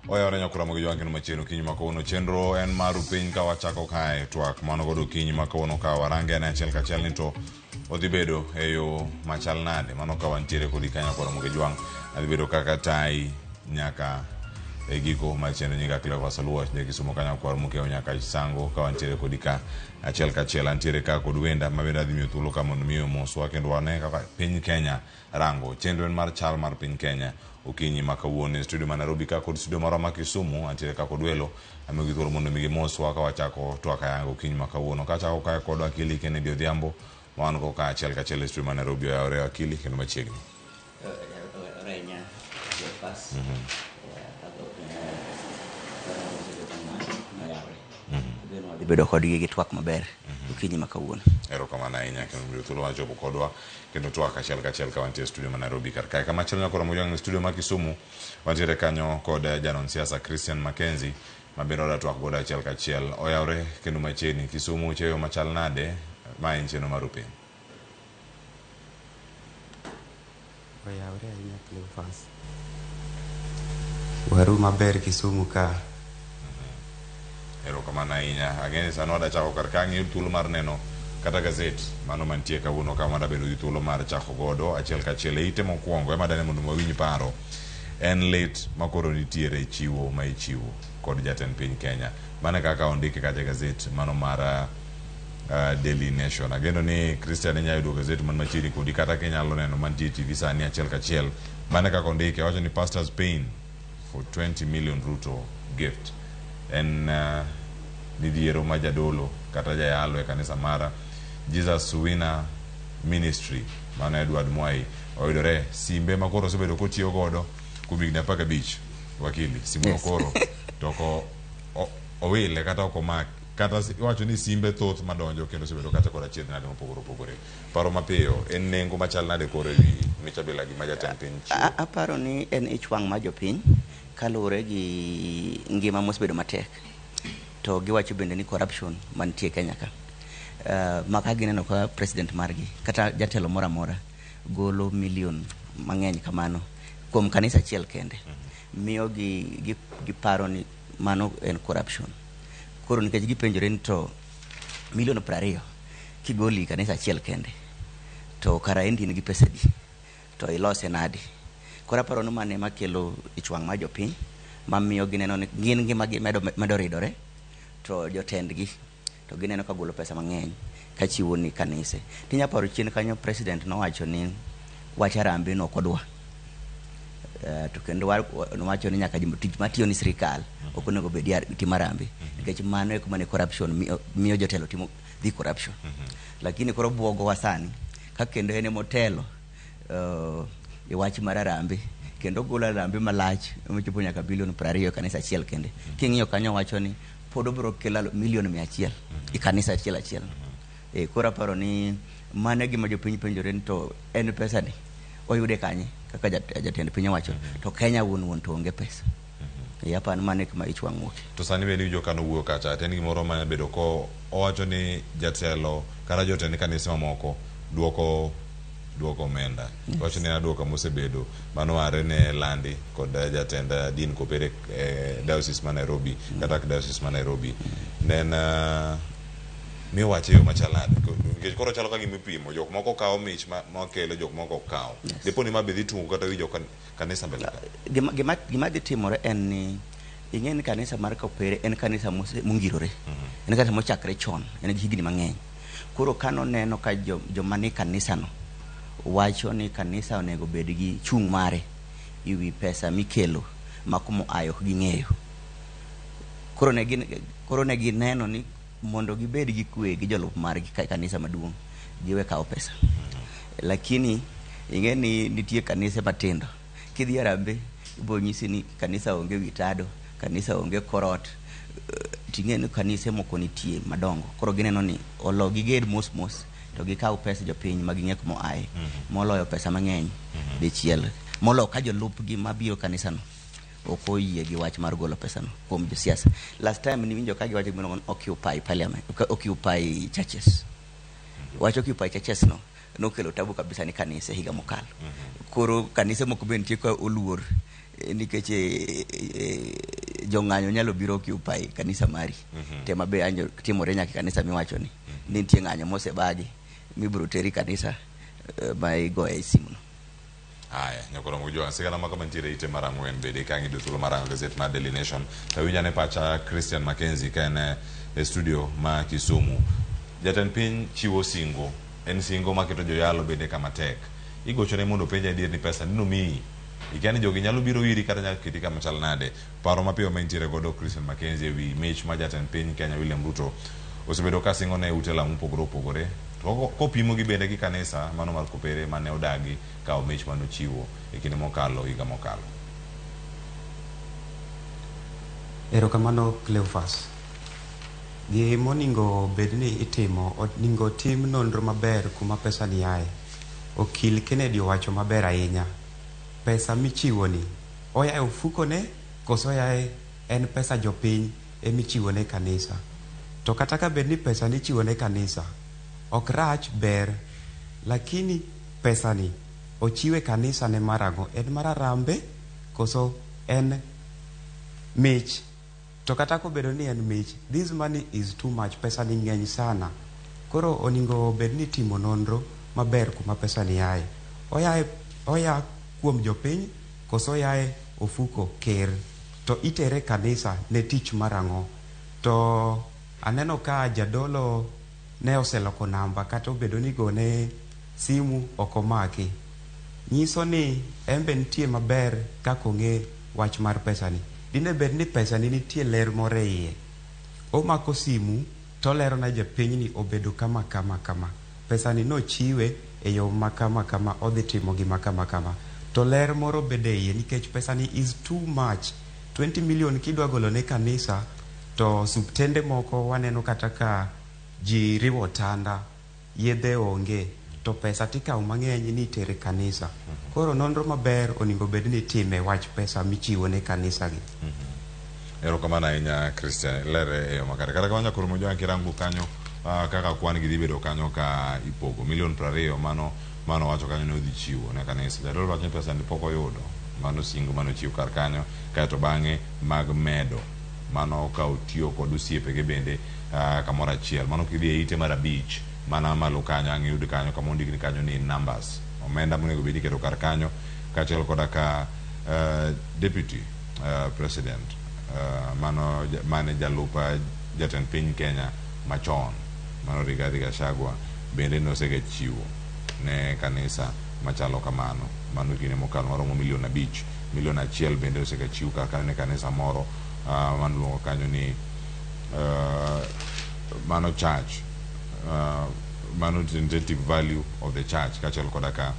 Oyawore nyakura mag jwang' kendo machiegni okinyi ma kawuono. Chenro en maru piny ka wachako kae twak mano godo okinyi ma kawuono ka warange ane achiel kachiel ni to odhi bedo e yo machal nade. Mano ka wantiere kodi ka nyakura mag jwang' adhi bedo kaka tai nyaka e giko mar chenro. Nyinga Cleophas Oluoch, ja Kisumo ka nyakwar Mokeo nyaka Sango ka wantiere kodi ka achiel kachiel. Antiere ka kod wenda ma bende adhi miyo thuolo ka mondo mi omoswa kendo wane kaka piny Kenya rango. Chenro en mar chal mar piny Kenya okinyi ma kawuono e studio ma Nairobi ka kod studio marwa ma Kisumu. Antiere ka kod welo, amiyogi thuolo mondo mi gimoswa ka wachako twak ayanga okinyi ma kawuono. Kachako kae kod Akili Kennedy Odhiambo ma wan go ka achiel kachiel e studio ma Nairobi. Oyawore Akili kendo machiegni. Renya Cleophas. Dhi bedo kodgi gi twak maber okinyi ma kawuono. Erokamano ahinya kendo miyo thuolo mar chopo kodwa kendo twak achiel kachiel ka wantie e studio ma Nairobi kar kae. Kamachielo nyakoro Mojwang' e studio ma Kisumu wantiere kanyo kod janon siasa Christian Mackenzie ma bende oda twak godo achiel kachiel. Oyawre kendo machiegni Kisumu cheyo machal nade? Ma en chenro mar Upiny. Oyawre ahinya Cleophas. Waru maber Kisumu ka. Erokamano ahinya. Ang'e ni sani wada chako kar ka ang'iyo thuolo mar neno kata gazet mano mantie kawuono ka wada bedo gi thuolo mar chako godo achiel kachiel e ite mokwongo ema dane mondo wawinj paro en lit ma koro nitiere chiwo ma ichiwo kod jatend piny Kenya. Mano e kaka ondike kacha e gazet mano mar Daily Nation. Ageno ni Christian inyalo yudo gazet man machiegni kodi kata kinyalo neno mantie e TV sani achiel kachiel. Mano e kaka ondike. Owacho ni pastors pain for 20 million Ruto gift. En midhiero ma jadolo kata jayalo e kanisa mara Jesus Winner Ministry mano Edward Mwai oyudore simbe ma koro osebedo kotiyo godo kuom higni 15 wakili simuno. Yes. Koro to ko owile kata ok omak kata iwacho ni simbe thoth madonjo kendo osebedo kata kod achiedh nade mopogore opogore. Paro mapiyo en nengo machal nade koro ewi mich abila gi ma jatend piny chiwo? Aparo ni en ich wang' mar jopiny kaluwore gi ngima mosebedo matek. To giwacho bende ni corruption mantie Kenya ka. Ma ka gineno ka president margi kata jatelo moro amora golo million mang'eny kamano kuom kanisa achiel kende, miyo gi giparo ni mano en corruption. Koro nikech gipenjore ni to milion 20 kigoli kanisa achiel kende to kara endi in gi pesa adi to ilose nadi? Koro aparo ni mano ema kelo ich wang' mar jopiny mamiyo gineno ni gin ngima gi medo ridore to jotendgi to gineno ka golo pesa mang'eny kachiwo ni kanise. Tinya paro chien kanyo president nowacho ni wach harambee no ok odwa. To kendo nowacho ni nyaka tich matiyo ni sirikal ok onego bed timo harambee nikech mano e kuma ne corruption miyo jotelo timo dhi corruption. Lakini koro buogowa sani ka kendo en emotelo e wach mar harambee kendo ogolo harambee malach mochopo nyaka bilion 20 e kanisa achiel kende. King'iyo kanyo wacho ni pod obiro kelo milion 100 e kanisa achiel achiel. Koro aparo ni mano e gima jopiny penjore ni to en pesa ni oyude kanye kaka jatend piny owacho to Kenya wuon wuon to onge pesa. Aparo ni mano e kuma ich wang' wuoke. To sani bende iwinjo ka nowuoyo kacha to en gimoro ma bedo ko owacho ni jatelo kata jotend kanise mamoko duoko omenda. Owacho ni en aduoka mosebedo mano are ne landi kod jatend din kopere diocese ma Nairobi kata archdiocese ma Nairobi. Ne en miwache e yo machal nade? Nikech koro chalo ka gima ipimo jok moko kawo mich makelo jok moko ok kaw. Dipo ni ma be dhi tugo kata wi jo kanisa mbele ka. Gima dhi timore en ni ing'e ni kanisa mar Kopere en kanisa mongirore. En kanisa mochakre chon, en gi higni mang'eny. Koro ka noneno ka joma ni kanisano wacho ni kanisa onego bed gi chung' mare e wi pesa mikelo ma kuma oaye ok ging'eyo. Koro ne gineno ni mondo gibed gi kwe gi jolup margi ka kanisa maduong' giwe kawo pesa. Lakini ing'e ni nitie kanise matindo. Kidhi Harambee ibiro nyisi ni kanisa onge wi tado, kanisa onge korot. Ting'e ni kanise moko nitie madongo. Koro gineno ni olo giged mos mos to gikaw pesa jopiny ma ging'e kuma oaye moloyo pesa mang'eny dichiel. Moloyo ka jolupgi mabiro kanisano ok oyie gi wach mar golo pesano kuom josiasa. Last time niwinjo ka giwacho gimiluongo ni occupy parliament, occupy churches. Wach occupy churches no nokelo tabu kabisa ni kanise higa mokalo. Koro kanise moko be nitie ka oluor nikech Jong'anyo nyalo biro occupy kanisa mari. Tema be anjo timore nyaka e kanisa miwacho ni nitie ng'anyo mosebagi mibiro teri kanisa ma igoye simu no. Haya, nyakoro mujua sigana maka mantiere ite mar ang'wen bende ka ng'ido thuolo mar rango gazet mar Daily Nation to winja ne pacha Christian Mackenzie ka en e studio ma Kisumu. Jatend piny chiwo singo, en singo maketo joyalo bende kama tek. Igochone mondo openj adier ni pesa ni nomiyi. Ikia ni jogi nyalo biro iri kata nyalo keti kama chal nade. Paro mapiyo ma intiere godo Christian Mackenzie ewi mich ma jatend piny Kenya William Ruto osebedo ka singo ne ute lamo mopogore opogore. To kopimo gi bende gi kanisa mano mar Kopere mane odagi kawo mich manochiwo e kinde mokalo higa mokalo. Erokamano Cleophas. Gimonego bed ni itimo, onego tim nonro maber kuma pesa ni aye. Okil Kennedy owacho maber ahinya. Pesa michiwo ni, oya e ofuko ne koso oya e en pesa jopiny emichiwo ne kanisa. To kata ka bed ni pesa nichiwo ne kanisa, ok rach ber, lakini pesa ni ochiwe kanisa ne mar ang'o? En mar arambe koso en mich? To kata kobedo ni en mich, this money is too much, pesa ni ng'eny sana. Koro onego bed ni timo nonro maber kuma pesa ni aye. Oya kuom jopiny koso oyae ofuko ker? To itere kanisa ne tich mar ang'o? To aneno ka jadolo ne oseloko namba kata obedo ni gone simu ok omaki. Nyiso ni en be nitie maber kaka ong'e wach mar pesa ni. Dine bed ni pesa ni nitie ler moro e iye. Omako simu tolero ne jopiny ni obedo kama kama kama. Pesa ni nochiwe e yo ma kama kama odhi timo gima kama kama. To ler moro bede iye nikech pesa ni is too much. 20 million kidwa golo ne kanisa to osuptende moko waneno kata ka ji riwo otanda, yedhe onge, to pesa tikawo mang'eny ni itere kanisa. Koro nonro maber onego bed ni itime wach pesa michiwo ne kanisa gi. Erokamano ahinya Christian, lere e yo makare. Kata kamano nyakoro mojo kirango kanyo kaka kwan gi dhi bedo kanyo ka ipogo milion 20 mano wacho kanyo ni odhi chiwo ne kanisa. Jadolo wacho ni pesa ni pok oyudo. Mano singo mano chiwo kar kanyo kaeto bang'e mag medo mano ka otiyo kod osiepege bende kamoro achiel. Mano kidhi e ite mar 5 mana malo kanyo ang' iyud kanyo kama ondikni kanyo ni numbers. Omenda monego bed ni iketo kar kanyo kaachiel koda ka deputy president mano mane jalup jatend piny Kenya machon mano Rigathi Gachagua bende nosega chiwo ne kanisa machalo kamano. Mano kinde mokalo maromo milion 5, milion 1 bende osega chiw kar kanyo ne kanisa moro mano luongo kanyo ni mano church mano tentative value of the church kaachiel koda ka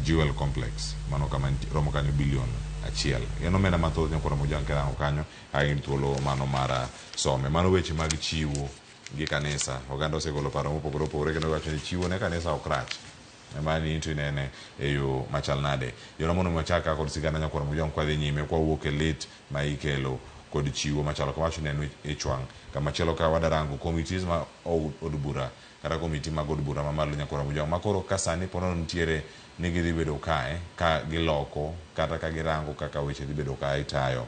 Jewel Complex mano kama romo kanyo bilion 1. En omenda mathoth nyakoro mojang kirango kanyo in thuolo mano mar some. Mano weche mag chiwo gi kanisa. Oganda osegolo paro mopogore opogore kendo wacho ni chiwo ne kanisa ok rach. Ema ni to inene e yo machal nade. Yona mondo wachak kod sigana nyakwar Mojwang' kwadhi nyime kwa wuok e lit ma ikelo kod chiwo machalo kama wacho ni en ich wang'. Kamachielo ka wadarango committees ma od bura kata komiti mag od bura mamalo nyakwar Mojwang' ma koro ka sani ponono nitiere ni gidhi bedo kae ka giloko kata ka girango kaka weche dhi bedo ka itayo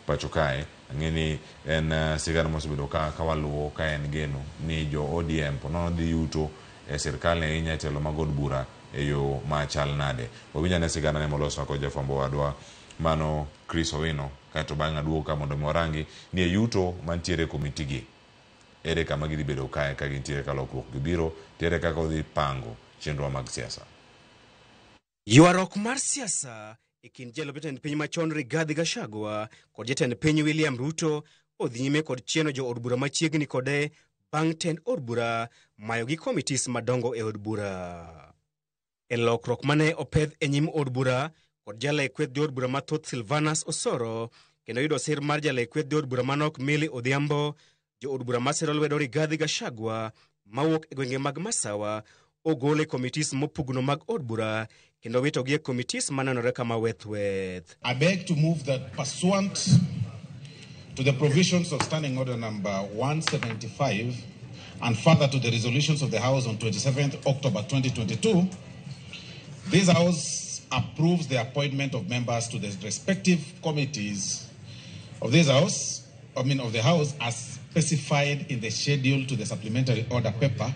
pacho kae. Ang'e ni en sigana mosebedo ka waluwo ka en geno ni jo ODM ponono dhi yuto e sirkal ne ahinya e telo mag od bura e yo machal nade. Wawinj ane sigana ne moloswa kod jafwambo wadwa mano Chris Owino, kaeto bang'e aduogo ka mondo mi warangi ni e yuto mantiere e komiti gi ere kama gidhi bedo kae ka gintiere ka lokruok gibiro, tere kaka odhi pango chenro mag siasa. Ywaruok mar siasa e kind jalup jatend piny machon Rigathi Gachagua kod jatend piny William Ruto odhi nyime kod chieno jo od bura machiegni kode bang' tend od bura mayo gi committees madongo e od bura. E lokruok mane opedh e nyim od bura kod jale kweth jo od bura mathoth Silvanus Osoro kendo yudo sir mar jale kweth jo od bura manok Millie Odhiambo, jo od bura masiro lwedo Rigathi Gachagua mawuok e gwenge mag Masawa ogol e committees mopugno mag od bura kendo witogi e committees manenore kama weth-weth. I beg to move that pursuant to the provisions of Standing Order number 175 and further to the resolutions of the House on 27th October 2022, this House approves the appointment of members to the respective committees Of this House, I mean of the House, as specified in the schedule to the supplementary order paper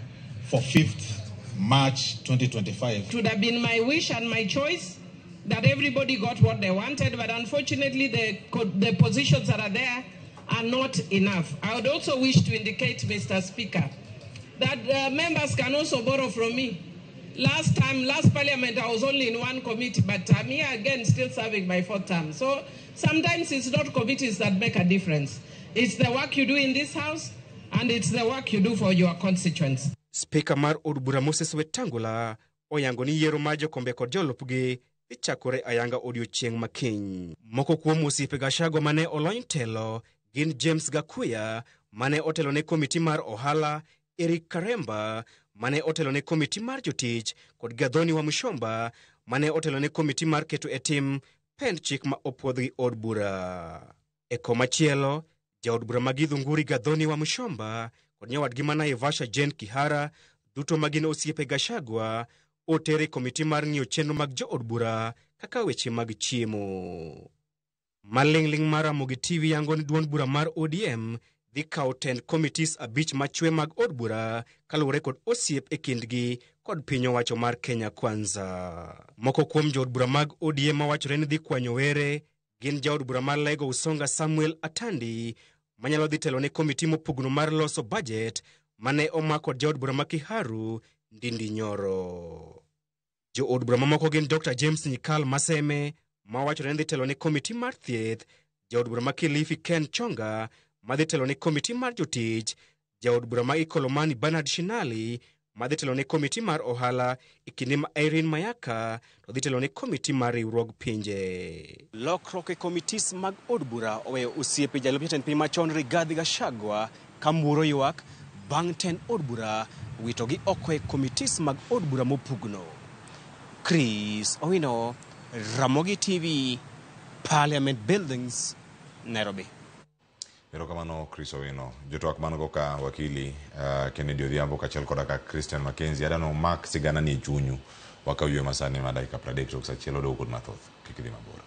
for 5th March 2025. It would have been my wish and my choice that everybody got what they wanted, but unfortunately the positions that are there are not enough. I would also wish to indicate, Mr. Speaker, that members can also borrow from me. Last time, last parliament, I was only in one committee, but I'm here again still serving my fourth term. So sometimes it's not committees that make a difference. It's the work you do in this house, and it's the work you do for your constituents. Speaker mar od bura Moses Wetangula oyango ni yiero mar jokombe kod jolupgi dhi chakore ayanga odiochieng' ma kiny. Moko kuom osiepe Gachagua mane olony telo gin James Gakuya mane otelo ne komiti mar ohala, Eric Karemba mane otelo ne komiti mar jotich kod Gathoni Wamuchomba mane otelo ne komiti mar keto e tim pend chik ma opuodh gi od bura. E komachielo, jaod bura ma Githunguri Gathoni Wamuchomba kod nyawadgi ma Naivasha Jane Kihara duto ma gin osiepe Gachagua oter e komiti mar ng'iyo chenro mag jood bura kaka weche mag chiemo. Maling'ling' mar Ramogi TV yango ni duond bura mar ODM dhi kawo tend committees 5 machwe mag od bura kaluwore kod osiep e kindgi kod piny owacho mar Kenya Kwanza. Moko kuom jood bura mag ODM mawachore ni dhi kwanyo were gin jaod bura mar Lego Usonga Samuel Atandi manyalo dhi telo ne komiti mopugno mar loso budget mane omako jaod bura ma Kiharu Ndindi Nyoro. Jood bura mamoko gin Dr. James Nyikal Maseme mawachore ni dhi telo ne komiti mar thieth, jaod bura ma Kilifi Ken Chonga madhi telo ne komiti mar jotich, jaod bura ma Ikolomani Bernard Shinali madhi telo ne komiti mar ohala e kinde ma Irene Mayaka to dhi telo ne komiti mar riwruog pinje. Lokruok e komitis mag od bura oweyo osiepe jalup jatend piny machon Rigathi Gachagua ka mburo ywak bang' tend od bura witogi oko e komitis mag od bura mopugno. Chris Owino, Ramogi TV, Parliament Buildings, Nairobi. Erokamano Chris Owino. Jotwak man go ka wakili Kennedy Odhiambo kaachiel koda ka Christian Mackenzie adano mak sigana ni e chunyu wakaw ywe masani ma dakika 30 tok sa achiel odong' kod mathoth. Kik idhi mabor.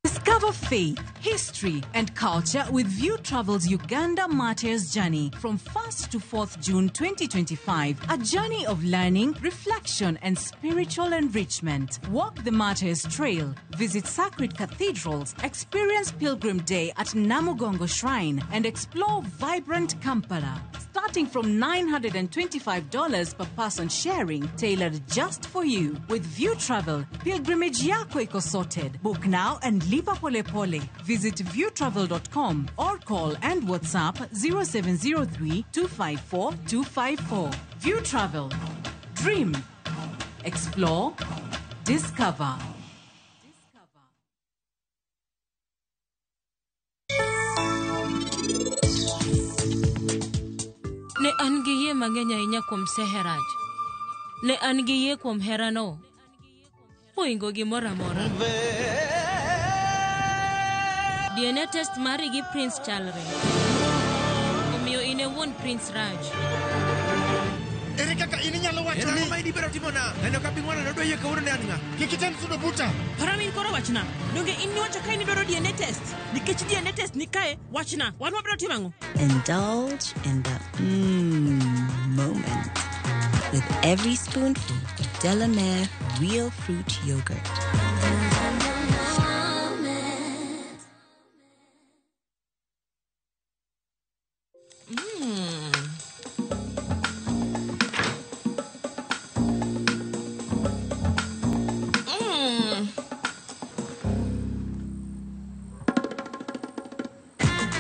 Discover faith, history, and culture with View Travel's Uganda Martyrs Journey from 1st to 4th June 2025. A journey of learning, reflection, and spiritual enrichment. Walk the Martyrs Trail, visit sacred cathedrals, experience Pilgrim Day at Namugongo Shrine, and explore vibrant Kampala. Starting from $925 per person sharing, tailored just for you. With View Travel, pilgrimage yako iko sorted. Book now and lipa pole pole. Visit viewtravel.com or call and WhatsApp 0703 254 254. View Travel. Dream. Explore. Discover. Ne an gi yie mang'eny ahinya kuom Seheraj. Ne an gi yie kuom herano. Mohingo gimoro amora. DNA test mari gi Prince chalre. Omiyo in e wuon Prince Raj. Ere kaka in inyalo wacho ni ma idibiro timona? Neno ka pingwana nodwa yie kawuono ne an ng'a? Kik item sudo buta. Paramin koro wachna. Donge in niwacho ka in idwaro DNA test? Nikech DNA test ni kae, wachna. Wan wabiro timo ang'o? Indulge in the moment with every spoonful of Delamere Real Fruit Yogurt.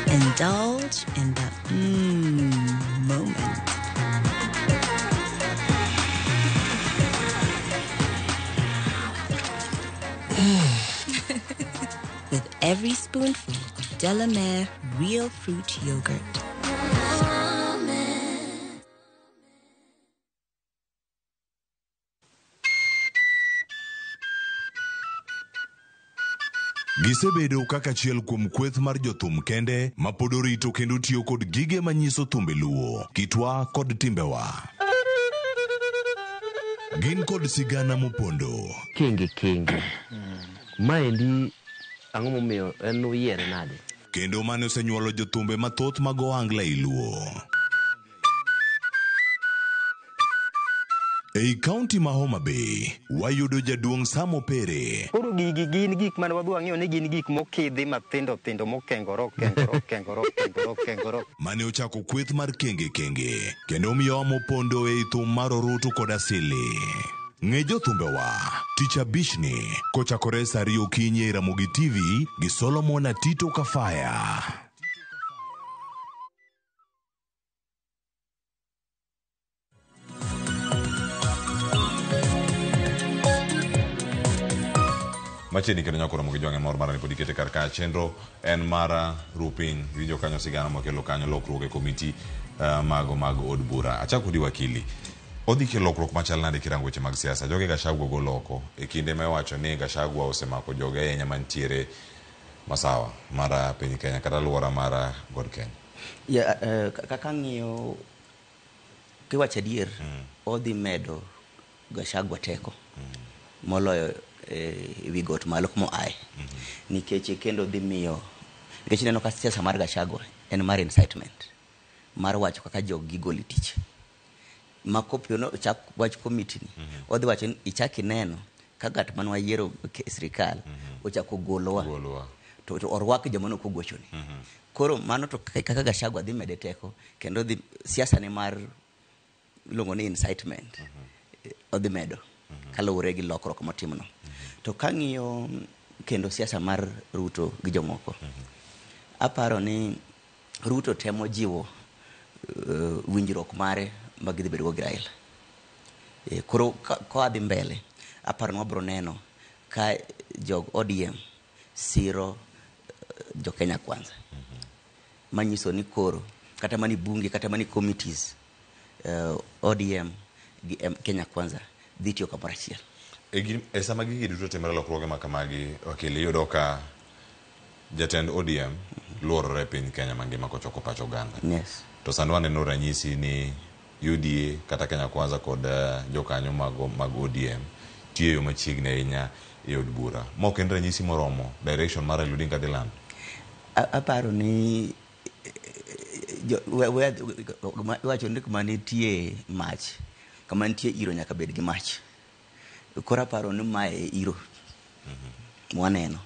Indulge in the moment. With every spoonful of Delamere Real Fruit Yogurt. Gisebedo kaka achiel kuom kweth mar jothum kende ma pod orito kendo tiyo kod gige manyiso thumbe Luo, kitwa kod timbewa. Gin kod sigana mopondo. Kenge kenge. Maendi ang'o momiyo en uyiere nade? Kendo mane osenyuolo jothumbe mathoth mag ohangla ei Luo. Ei kaunti ma Homa Bay, wayudo jaduong' Sam Opere. Koro gigi gin gik mane wadhi wang'iyo ni gin gik mokidhi mathindo thindo mokengore okengore okengore okengore okengore. Mane ochako kweth mar Kenge Kenge kendo omiyowa mopondo ei thum mar orutu kod asili. Ng'e jothumbewa tich abichni kochakore saa ariyo okinyi ei Ramogi TV gi Solomon Atito Kafaya. Machiegni kendo nyako romo gi jwang'e mor mara ni pod ikete kar ka chenro en mar rupiny winjo kanyo sigana mokelo kanyo lokruok e komiti mago mag od bura. Achako kodi wakili. Odhi kelo lokruok machal nade kirango weche mag siasa? Joge Gachagua golo oko e kinde ma iwacho ni Gachagua osemako joge ahinya mantiere masawa mar piny Kenya kata alwora mar God Kenya. Yeah, kaka ng'iyo kiwacho adier odhi medo Gachagua teko moloyo ewi got malo kuma oaye nikech kendo dhi miyo nikech ineno ka siasa mar Gachagua en mar incitement mar wacho kaka jog gigolo e tich ma kopo no ochak wach komiti ni odhi wacho ni ichak ineno ka ng'at mane wayiero e sirikal ochako golowa to orwak joma ne ok ogochone. Koro mano to kaka Gachagua dhi mede teko kendo dhi siasa ne mar iluongo ni incitement odhi medo kaluwore gi lokruok motimno. To kang'iyo kendo siasa mar Ruto gi jomoko, aparo ni Ruto temo jiwo winjruok mare ma gidhi bedo go gi Raila. Koro koa dhi mbele, aparo ni wabro neno ka jog ODM siro jo Kenya Kwanza. Manyiso ni koro kata mani bunge kata mani committees ODM gi Kenya Kwanza dhi tiyo kamoro achiel. E sama gigi duto timore lokruoge ma kamagi, wakili, iyudo ka jatend ODM luorore e piny Kenya mangima kochoko pach oganda. Yes. To sani waneno ranyisi ni UDA kata Kenya Kwanza kod jokanyo mag ODM tiyo e yo machiegni ahinya e od bura. Ma ok en ranyisi moromo direction mar Raila Odinga dhi lando. Aparo ni iwacho ni kuma nitie mach, kama nitie iro nyaka bed gi mach. Koro aparo ni mae e iro mwaneno.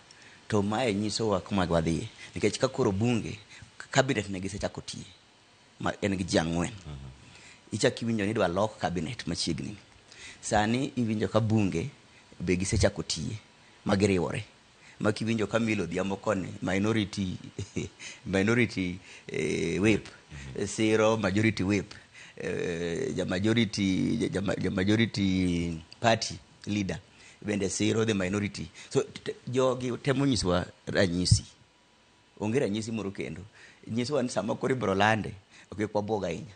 To mae nyisowa kuma wadhiye. Nikech ka koro bunge, cabinet ne gisechako tiyo, ma en gi ji 4. Ichak iwinjo ni idwa lok cabinet machiegni. Sani iwinjo ka bunge be gisechako tiye, ma giriwore. Ma kiwinjo ka Millie Odhiambo koni minority whip, siro majority whip, ja majority party leader bende siro the minority. So jogi temo nyisowa ranyisi. Onge ranyisi moro kendo. Nyisowa ni sama koro ibiro lande, ok wabwog ahinya.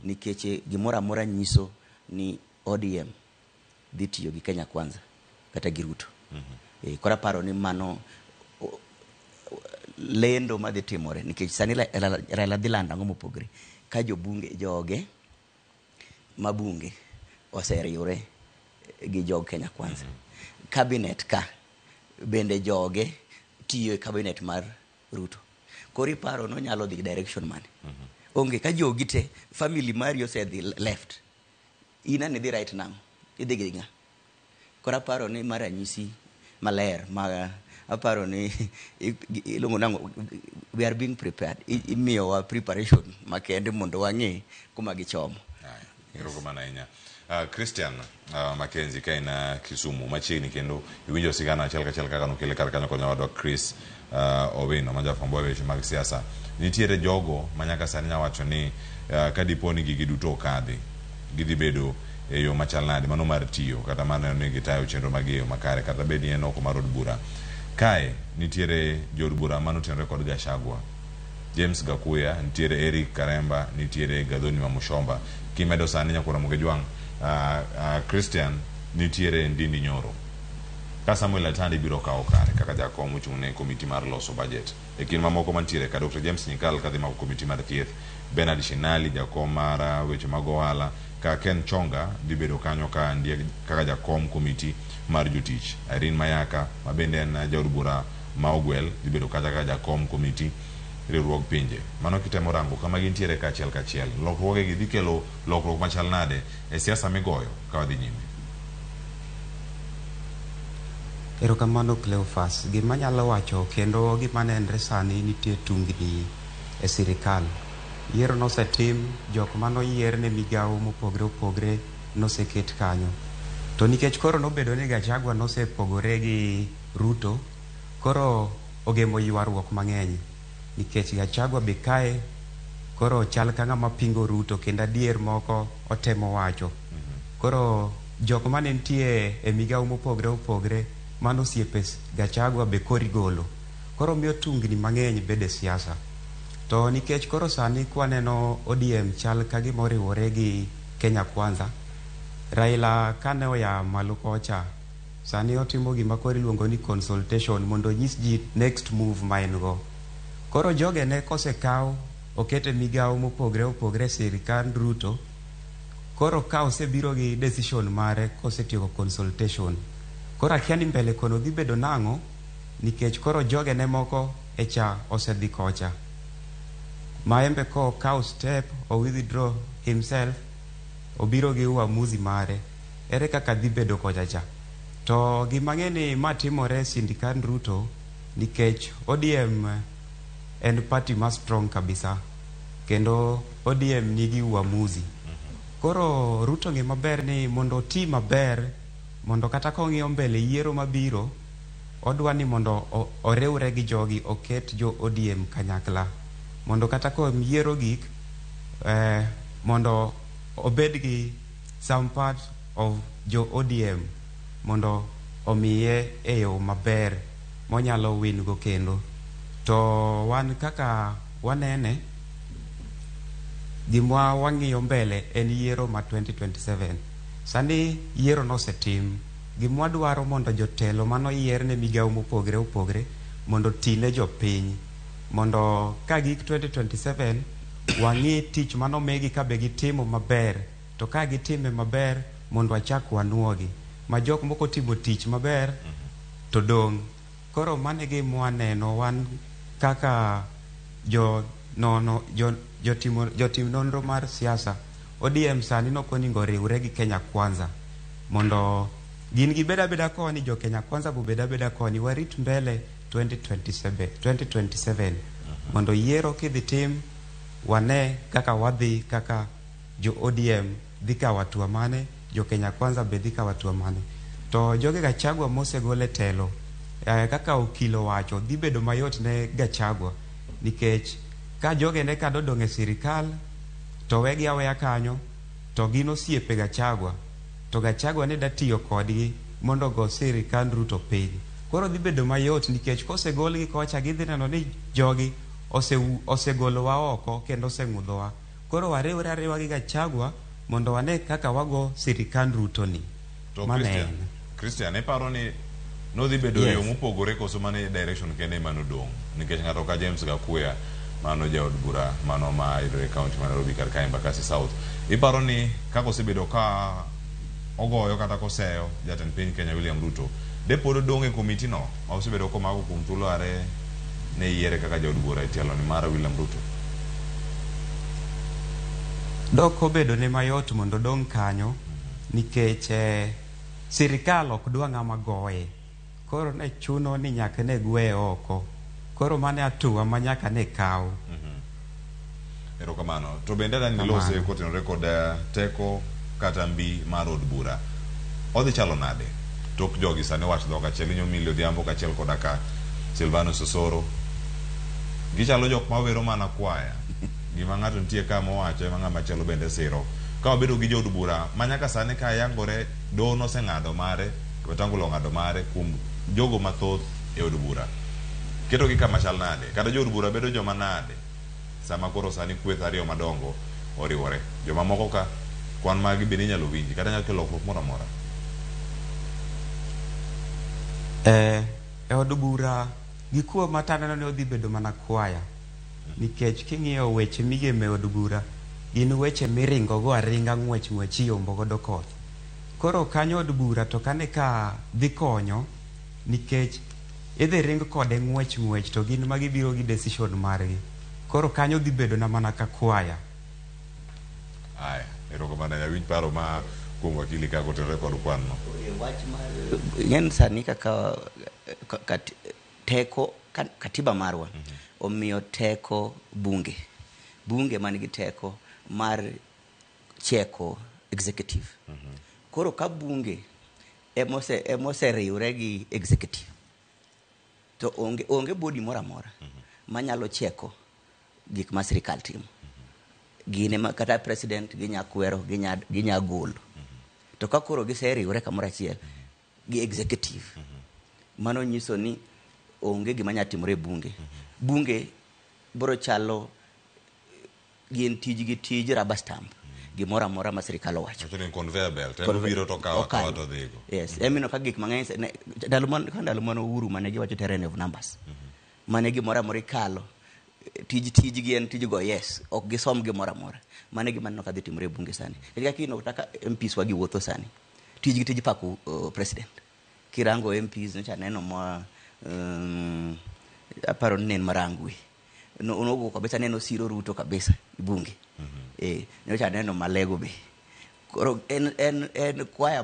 Nikech gimoro amora nyiso ni ODM dhi tiyo gi Kenya Kwanza kata gi Ruto. Koro aparo ni mano lendo madhi timore nikech sani Raila dhi lando ang'o mopogore ka jobunge joge mabunge oseriwre gi jog Kenya Kwanza. Cabinet ka bende joge tiyo e cabinet mar Ruto. Koro iparo ni onyalo dhi direction mane? Onge ka jogi te family mari osedhi left. In ane idhi right now. Idhi gi ng'a? Koro aparo ni ma ranyisi maler ma aparo ni iluongo nang'o, we are being prepared. Imiyowa preparation makende mondo wang'e kuma gichomo. Erokamano ahinya. Christian Mackenzie ka in Kisumu machiegni kendo iwinjo sigana achiel kachiel kaka nokele kar kanyo kod nyawadwa Chris Owino ma jafwambo weche mag siasa. Nitiere jogo ma nyaka sani nya wacho ni ka dipo ni gigi duto okadhi, gidhi bedo e yo machal nade mano mar tiyo kata mar neno ni gitayo chenro mag e yo makare kata bed ni en oko mar od bura. Kae nitiere jood bura manotenore kod Gachagua, James Gakuya, nitiere Eric Karemba, nitiere Gathoni Wamuchomba. Kimedo sani nyakoro Ramogi Jwang', Christian, nitiere Ndindi Nyoro. Ka Samuel Atandi biro kawo kare kaka jakom mochung' ne komiti mar loso bajet. E kind mamoko mantiere ka Dr. James Nyikal kadhi mako komiti mar thieth, Bernard Shinali jakom mar weche mag ohala, ka Ken Chonga dhi bedo kanyo ka ndie kaka jakom komiti mar jotich. Irene Mayaka ma bende en jaod bura ma Ogwel dhi bedo kacha kaka jakom komiti riwruog pinje. Mano kitemo rango kama gintiere kaachiel kachiel. Lokruoge gi dhi kelo lokruok machal nade e siasa migoyo ka wadhi nyime? Erokamano Cleophas. Gima anyalo wacho kendo gima nenre sani nitie tungni e sirikal. Yiero nosetim, jok manoyier ne migawo mopogre opogre noseket kanyo. To nikech koro nobedo ni Gachagua nosepogore gi Ruto, koro ogemo ywaruok mang'eny. Nikech Gachagua be kae koro chal ka ng'ama pingo Ruto kendo adier moko otemo wacho. Koro jok mane nitie e migawo mopogre opogre mano osiepe Gachagua be koro igolo. Koro miyo tungni mang'eny bede e siasa. To nikech koro sani kwaneno ODM chal ka gima oriwore gi Kenya Kwanza, Raila kane oya malo kocha, sani otimo gima koro iluongo ni consultation mondo onyis ji next move ma en go. Koro jogene kosekaw oket e migawo mopogre opogre e sirikand Ruto, koro ka osebiro gi decision mare kosetieko consultation, koro akia ni mbele kono dhi bedo nang'o nikech koro jogene moko e cha osedhi kocha. Maembe ko okawo step o withdraw himself, obiro gi uamuzi mare, ere kaka dhi bedo kocha cha. To gima ng'e ni ma timore e sirikand Ruto nikech ODM en party ma strong kabisa kendo ODM nigi uamuzi. Koro Ruto ng'e maber ni mondo oti maber mondo kata kong'iyo mbele yiero mabiro odwa ni mondo oriwre gi jogi oket jo ODM kanyakla mondo kata ka yiero gik mondo obed gi some part of jo ODM mondo omiye e yo maber monyalo win go kendo. To wan kaka wanene, gima wang'iyo mbele en yiero ma 2027. Sani yiero nosetim. Gima wadwaro mondo jotelo manoyier ne migawo mopogre opogre mondo oti ne jopiny. Mondo ka gik 2027 wang'i tich manomigi ka be gitimo maber. To ka gitime maber mondo wachak wanuogi. Ma jok moko timo tich maber to dong'. Koro mano e gima waneno wan kaka jo nono jo jotimo jotim nonro mar siasa. ODM sani nok onego oriwre gi Kenya Kwanza mondo gin gibed abeda koni, jo Kenya Kwanza bobed abeda koni, warit mbele 2027 mondo yiero kidhi tim wane kaka wadhi kaka jo ODM dhi kawo hatua mane, jo Kenya Kwanza be dhi kawo hatua mane. To joge Gachagua mosegol e telo, kaka okil owacho, dhi bedo mayot ne Gachagua nikech ka jogene ka dodong' e sirikal to wegi aweya kanyo to gin osiepe Gachagua to Gachagua ne da tiyo kodgi mondo ogo sirikand Ruto piny. Koro dhi bedo mayot nikech kosegolgi kocha gidhi neno ni jogi osegolowa oko kendo oseng'udhowa. Koro wariwre ariwa gi Gachagua mondo wane kaka wago sirikand Ruto ni. To Mano Christian, en. Christian, iparo ni nodhi bedo Yes. yo mopogore koso mane direction kende ema nodong'? Nikech ng'ato ka James Gakuya mano jaod bura mano ma yudore e kaunti ma Nairobi kar ka Embakasi South. Iparo ni kaka osebedo ka ogoyo kata koseyo jatend piny Kenya William Ruto, de pod odong' e komiti no ma osebedo komako kuom thuolo are ne yiere kaka jaod bura e tielo ni mar William Ruto? Dok obedo ne mayot mondo odong' kanyo nikech sirikal ok dwa ng'ama goye. Koro ne chuno ni nyaka ne gweye oko. Koro mano e hatua ma nyaka ne kaw. Erokamano. To bende adani lose kotenore kod teko kata mbi mar od bura. Odhi chalo nade? Tok jogi sani wach dhok achiel inyo Milly Odhiambo kaachiel koda ka Silvanus Osoro. Gichalo jok mawero mana kwaya. Gima ng'ato nitie ka mowacho ema ng'ama chielo bende siro. Ka wabedo gi jood bura ma nyaka sani ka yangore doho noseng'ado mare, Wetangula ong'ado mare kuom jogo mathoth e od bura. Ketogi kama chal nade? Kata jood bura bedo joma nade? Sama koro sani kweth ariyo madongo oriwore. Joma moko ka kwan margi bende inyalo winji kata nyalo kelo lokruok moro amora. E od bura gi kuoma to aneno ni odhi bedo mana kwaya. Nikech king'iyo weche migemo e od bura, gin weche miringo go aringa ng'wech ng'wech iyombo godo koth. Koro kanyo od bura to kane ka dhi konyo nikech idhi ring kode ng'wech ng'wech to gin ma gibiro gi decision margi. Koro kanyo dhi bedo na mana ka kwaya. Aya, erokamano ahinya. Winj paro ma kuom wakili kaka otenore kod kwan no. Wach mar ing'eni sani kaka teko katiba marwa omiyo teko bunge. Bunge man gi teko mar cheko executive. Koro ka bunge emoseriwre gi executive to onge body moro amora manyalo cheko gik ma sirikal timo. Gin ema kata president ginya kwero, ginya golo. To ka koro giseriwre kamoro achiel gi executive, mano nyiso ni onge gima nyalo timore e bunge. Bunge biro chalo gin tijgi tij rubber stamp. Gimoro amora ma sirikal owacho. Wacho ni conveyor belt, en obiro to okawo akawa to odhigo. Yes, emino ka gik mang'eny ndalo mane Uhuru mane giwacho tyranny of numbers. Mane gimoro amora ikalo, tijgi en tij go yes, ok gisom gimoro amora. Mane gima aneno ka dhi timore e bunge sani. Nikech kaka ineno kata ka MPs wa giwuotho sani, tijgi tij pako president. Kirango MPs nyocha aneno ma aparo ni ne en Marangwe. Nogo kabisa neno siro Ruto kabisa e bunge. Nyocha aneno Malego be. Koro en kwaya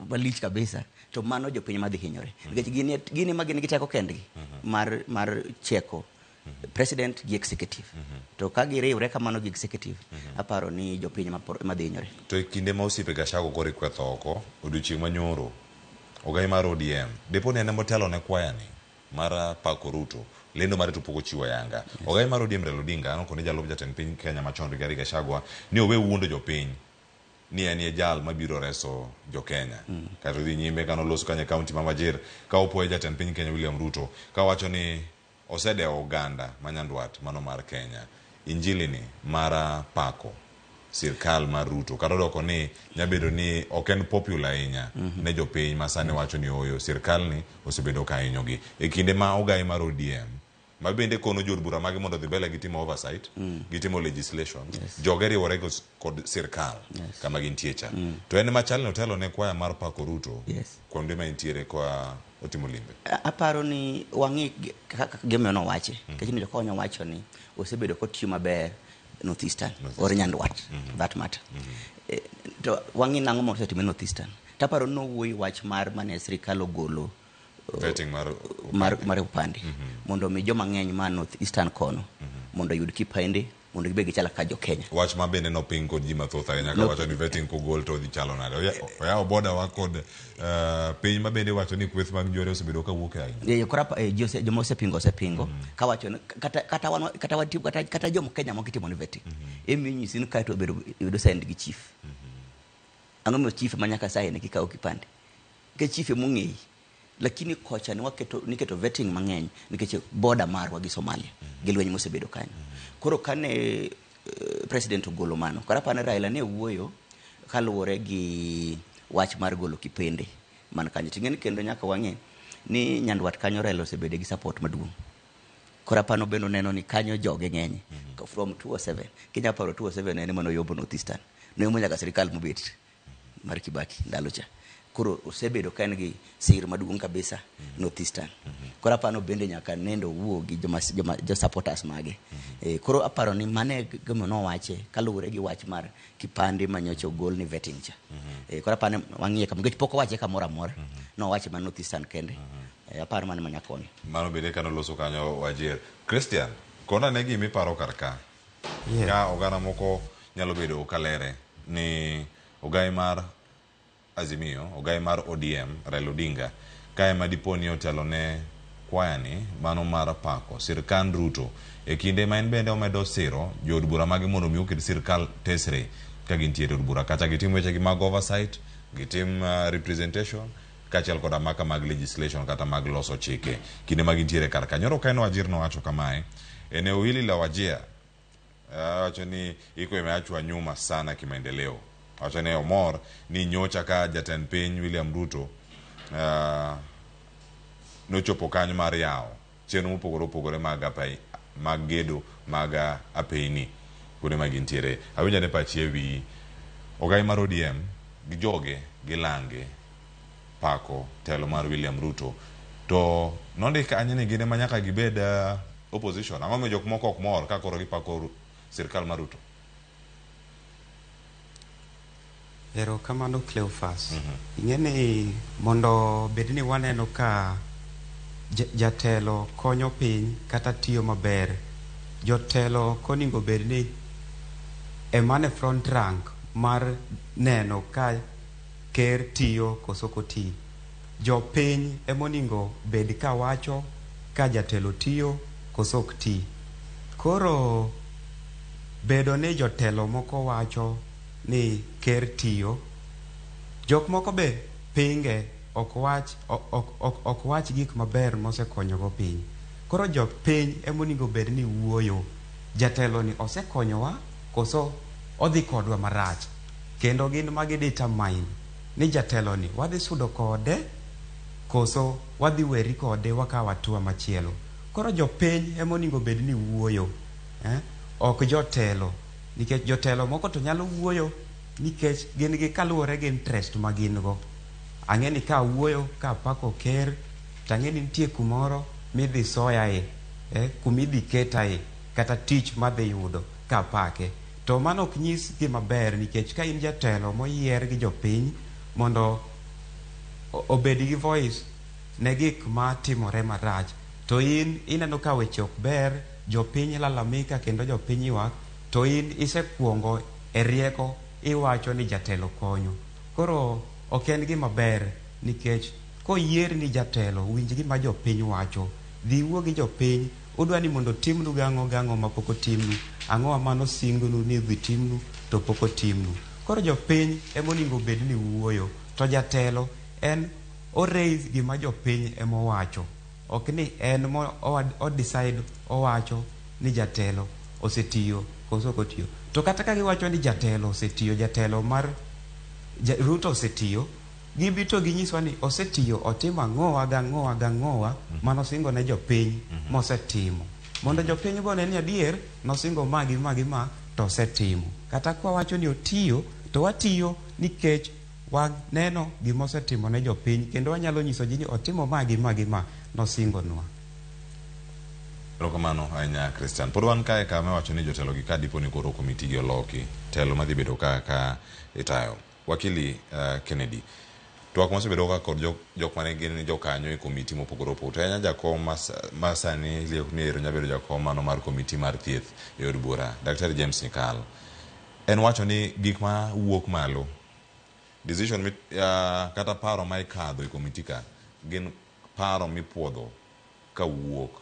malich kabisa to mano jopiny madhi hinyore. Nikech gin ema gin gi teko kendgi mar cheko president gi executive. To ka giriwre kamano gi executive, aparo ni jopiny ema dhi hinyore. To e kinde ma osiepe Gachagua koro ikwetho oko odiochieng' manyoro, ogai mar ODM, depo ni en ema otelo ne kwaya ni mar pako Ruto, lendo mare to pok ochiwo ayanga. Ogai mar ODM Raila Odinga nokone jalup jatend piny Kenya machon Rigathi Gachagua ni owe wuondo jopiny ni en e jal mabiro reso jo Kenya. Kaeto odhi nyime kane oloso kanyo e kaunti ma Wajir ka opuoyo jatend piny Kenya William Ruto kawacho ni osedewo oganda ma nyandwat mano mar Kenya. Injili ni mar pako sirkal mar Ruto kata odoko ni nyabedo ni ok en popular ahinya ne jopiny ma sani wacho ni oyo sirkal ni osebedo ka hinyogi. E kinde ma ogai mar ODM ma bende kono jood bura mage mondo odhi mbele gi timo oversight, gitimo legislation, joge riwore kod sirkal kama gintie cha. To en machal ni otelo ne kwaya mar pako Ruto kuonde ma entiere kwa otimo limbe. Aparo ni wang'i kaka gima nowache. Nikech ni jokonyo wacho ni osebedo kotiyo maber North Eastern or Nyandwat, that matter. To wang'i nang'o mosetimo North Eastern. Taparo nowuoyo wach mar mane sirikal ogolo vetting mar mar upande mondo mi joma ng'eny ma North Eastern kono mondo oyud kipande mondo gibed gichal kaka jo Kenya. Wach ma bende noping kod ji mathoth ahinya ka wacho ni vetting kogol to dhi chalo nade. Oyawo boda wa kod piny ma bende wacho ni kweth mag njore osebedo ka wuok ahinya. Koro joma osepingo osepingo kawacho ni kata wan kata wati kata joma Kenya moko itimo ni vetting. Emi nyisi ni kaeto obedo yudo send gi chief. Ang'o momiyo chief ema nyaka sign kikawo kipande? Nikech chief ema ong'eyi. Lakini kocha niketo vetting mang'eny nikech border marwa gi Somalia gi lweny mosebedo kanyo. Koro kane president ogolo mano, koro aparo ni Raila ne wuoyo kaluwore gi wach mar golo kipande man kanyo. Ting'eni kendo nyaka wang'e ni Nyandwat kanyo Raila osebedo gi support maduong'. Koro aparo bende oneno ni kanyo joge ng'eny. From 2007, kinya paro 2007 en ema noyombo North Eastern. Noyombo nyaka sirikal mobet mar Kibaki ndalo cha. Koro osebedo ka en gi sir maduong' kabisa North Eastern. Koro aparo bende nyaka nendo wuo gi jo supporters mage. Koro aparo ni mane gima nowache kaluwore gi wach mar kipande manyocha ogol ni vetting cha. Koro aparo ni wang'iye kama nikech pok owache kamoro amora. Nowache mana North Eastern kende. Aparo mano manya konyo. Mano bende kano loso kanyo Wajir. Christian, kona ne gima iparo kar ka. Ka oganda moko nyalo bedo kalere ni ogai mar Azimio, ogai mar ODM, Raila Odinga, ka ema dipo ni otelo ne kwaya ni mano mar pako sirkand Ruto e kinde ma en bende omedo siro jood bura mage mondo mi oket sirkal tesre ka gintiere e od bura kata gitim wechegi mag oversight, gitim representation kaachiel koda maka mag legislation kata mag loso chike kinde ma gintiere kar ka. Nyoro ka en Wajir nowacho kamae, eneo hili la Wajir wacho ni iko imeachwa nyuma sana kimaendeleo. Wacho ni omor ni nyocha ka jatend piny William Ruto nochopo kanyo mar yawo chenro mopogore opogore mag apai, mag gedo mag apeyni kuonde ma gintiere. Awinjo ane pachi e wi ogai mar ODM gi joge gilange pako telo mar William Ruto to nondik kanyo ni gin ema nyaka gibed opposition. Ang'o momiyo jok moko ok mor ka koro gipako sirkal mar Ruto? Erokamano Cleophas. Ing'e ni mondo bed ni waneno ka jatelo konyo piny kata tiyo maber, jotelo ok onego bed ni emane front rank mar neno ka ker tiyo koso ok oti. Jopiny emonego bed ka wacho ka jatelo tiyo koso ok ti. Koro bedo ni jotelo moko wacho ni ker tiyo, jok moko be pinge, ok wach, ok, ok, ok wach gik maber mosekonyogo piny. Koro jopiny emonego bed ni wuoyo, jatelo ni osekonyowa koso odhi kodwa marach. Kendo gin magi determine ni jatelo ni wadhi sudo kode koso wadhi weri kode wakawo hatua machielo. Koro jopiny emonego bed ni wuoyo, ok jotelo, nikech jotelo moko to nyalo wuoyo nikech gin gi kaluwore gi interest ma gin go. Ang'e ni ka awuoyo ka apako ker to ang'e ni nitie kumoro midhi soyae, kumidhi ketae kata tich madhi yudo ka apake. To mano ok nyis gima ber nikech ka in jatelo moyier gi jopiny mondo obed gi voice ne gik matimore marach, to in ineno ka weche ok ber, jopiny lalamika kendo jopiny ywak, to in isekuongo e rieko iwacho ni jatelo konyo. Koro ok en gima ber nikech koyier ni jatelo, winj gima jopiny wacho, dhi wuo gi jopiny, udwa ni mondo otimnu gang'o gang'o mapok otimnu, ang'o mano singnu ni idhi timnu to pok otimnu. Koro jopiny emonego bed ni wuoyo, to jatelo en o raise gima jopiny emowacho, ok ni en mo o decide owacho ni jatelo osetiyo koso ok otiyo. To kata ka giwacho ni jatelo osetiyo, jatelo mar Ruto osetiyo, gibi to ginyiswa ni osetiyo, otimo ang'owa gang'owa gang'owa manosingo ne jopiny mosetimo. Mondo jopiny go ne ni adier nosingo ma gi ma gi ma to osetimo. Kata kwa wacho ni otiyo, to watiyo nikech waneno gima osetimo ne jopiny kendo wanyalo nyiso ji ni otimo ma gi ma gi ma nosingonwa. Erokamano ahinya Christian. Pod wan kae kama iwacho ni jotelo gi ka dipo ni koro komiti gi oloki, telo madhi bedo ka ka itayo. Wakili Kennedy, twak mosebedo ka kod jok mane gin jokanyo e komiti mopogore opogore. To ahinya jakom ma sani liek ni ero nyabedo jakom mano mar komiti mar thieth e od bura, Daktari James Nyikal. En wacho ni gik ma wuok malo, decision kata paro ma ikadho e komiti ka gin paro mipuodho kawuok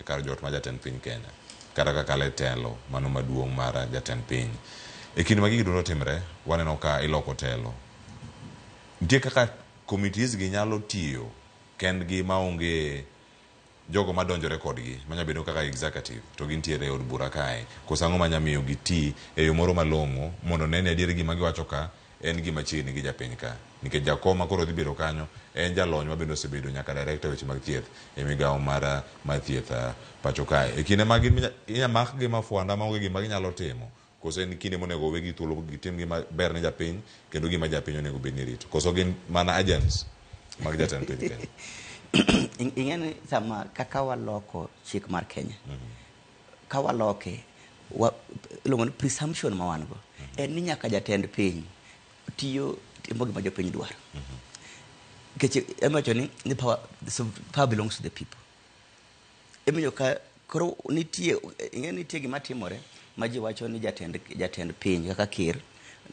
e kar jot ma jatend piny Kenya kata kakalo e telo mano maduong' mar jatend piny. E kinde ma gigi duto timre, waneno ka iloko telo. Nitie kaka committees gi nyalo tiyo kendgi maonge jogo madonjore kodgi manya bedo kaka executive to gintiere e od bura kae. Koso ang'o manya miyo giti e yo moro malong'o mondo ne ni adier gima giwacho ka en gima chiegni gi japiny ka. Nikech jakom ma koro dhi bedo kanyo en jalony ma bende osebedo nyaka director weche mag thieth e migawo mar thieth pacho kae. E kinde ma gin inya makgi mafwanda maonge gima ginyalo timo, koso en kinde monego owegi thuolo gitim gima ber ne japiny kendo gima japiny onego bed ni rito. Koso gin mana agents mag jatend piny Kenya. Ing'e ni sama kaka waloko chik mar Kenya, ka waloke, iluongo ni presumption ma wan go, en ni nyaka jatend piny tiyo timo gima jopiny dwaro. Nikech emawacho ni power, so power belongs to the people. Emiyo ka koro nitie, ing'e nitie gima timore ma ji wacho ni jatend piny kaka ker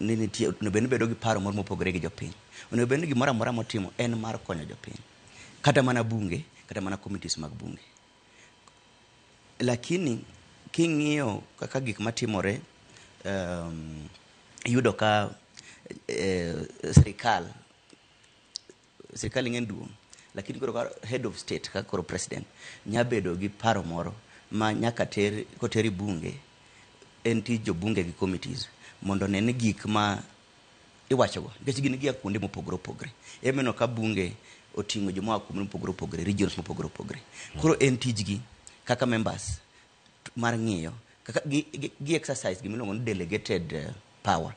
ni nitie onego bed ni bedo gi paro moro mopogore gi jopiny. Onego bed ni gimoro amora motimo en mar konyo jopiny. Kata mana bunge, kata mana committees mag bunge. Lakini king'iyo kaka gik matimore, iyudo ka sirikal ing'e duong', lakini koro ka head of state kaka koro president nya bedo gi paro moro ma nyaka ter koter e bunge, en tij jobunge gi committees mondo one ni gik ma iwachogo, nikech gin gia kuonde mopogore opogore. Emineno ka bunge oting'o joma oa kuonde mopogore opogore, regions mopogore opogore. Koro en tijgi kaka members mar ng'iyo kaka gi, gi, gi exercise gimiluongo ni delegated power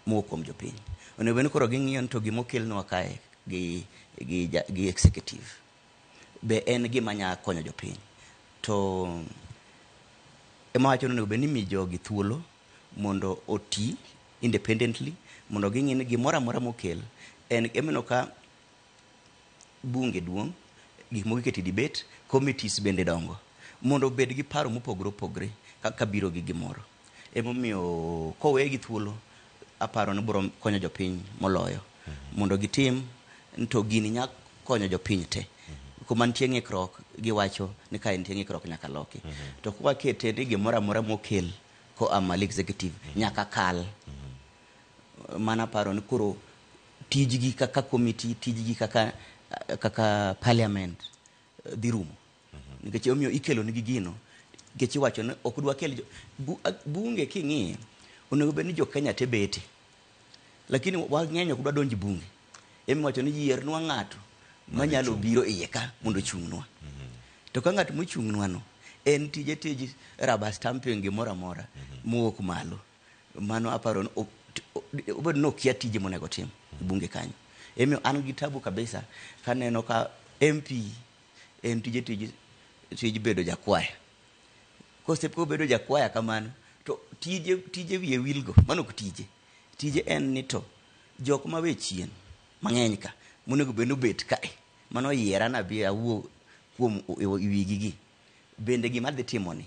mowuok kuom jopiny. Onego bed ni koro ging'iyo ni to gima okelnwa kae gi, gi, ja, gi executive be en gima nya konyo jopiny. To ema wacho ni onego bed ni mi jogi thuolo mondo oti independently mondo ging'i ni gimoro amora mokel en emino ka bunge duong' gik moko iketo e debate committees bende dongo mondo obed gi paro mopogore opogore kaka biro gi gimoro emomiyo kowegi thuolo aparo ni biro konyo jopiny moloyo mondo gitim to gini nya konyo jopiny te kuma nitie ng'ikruok giwacho ni kae nitie ng'ikruok nyaka loki to kwakete ni gimoro amora mokel koa malo executive nyaka kal mana paro ni koro tijgi kaka committee tijgi kaka kaka parliament dhi rumo nikech omiyo ikelo nigi gino nikech iwacho ni ok dwa kel bunge king'iye onego bed ni jo Kenya te bete lakini wang'eny ok dwa donjo e bunge emiwacho ni yiernwa ng'ato manyalo biro iye ka mondo ochung'nwa to ka ng'at mochung'nwa no en tije tij rubber stamping gimoro amora mowuok malo mano aparo ni obedo ni okia tije monego tim e bunge kanyo emiyo an gi tabu kabisa kaneno ka MP en tije tij tij bedo jakwaya kose kobedo jakwaya kamano to tije tije wiye wilgo mano ok tije tije en ni to jok ma we chien mang'eny ka monego bed ni obet kae mano yiera nabi awuo kuom wigi gi bende gima dhi timo ni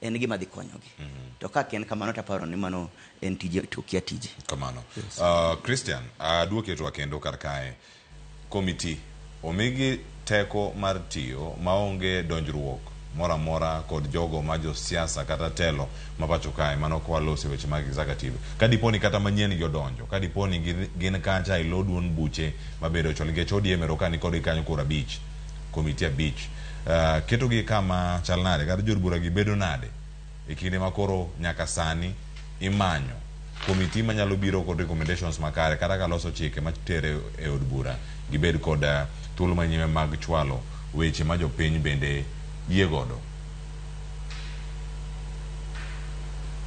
en gima dhi konyogi to ka en kamano to aparo ni mano en tije to okia tije Kamano. Christian, aduoki e twak kendo kar kae. Komiti omigi teko mar tiyo maonge donjruok moro amora kod jogo ma josiasa kata telo ma pacho kae mano kwalose weche mag executive. Ka dipo ni kata manyien gi odonjo, ka dipo ni gin kacha e lo duond buche mabedo chon nikech ODM ero ka nikodgi kanyo koro abich, komiti abich. Ketogi kama chal nade kata jood bura gi bedo nade e kinde ma koro nyaka sani imanyo komiti manyalo biro kod recommendations makare kata ka loso chike matere e od bura gibed kod thuolo manyime mag chwalo weche ma jopiny bende yie godo.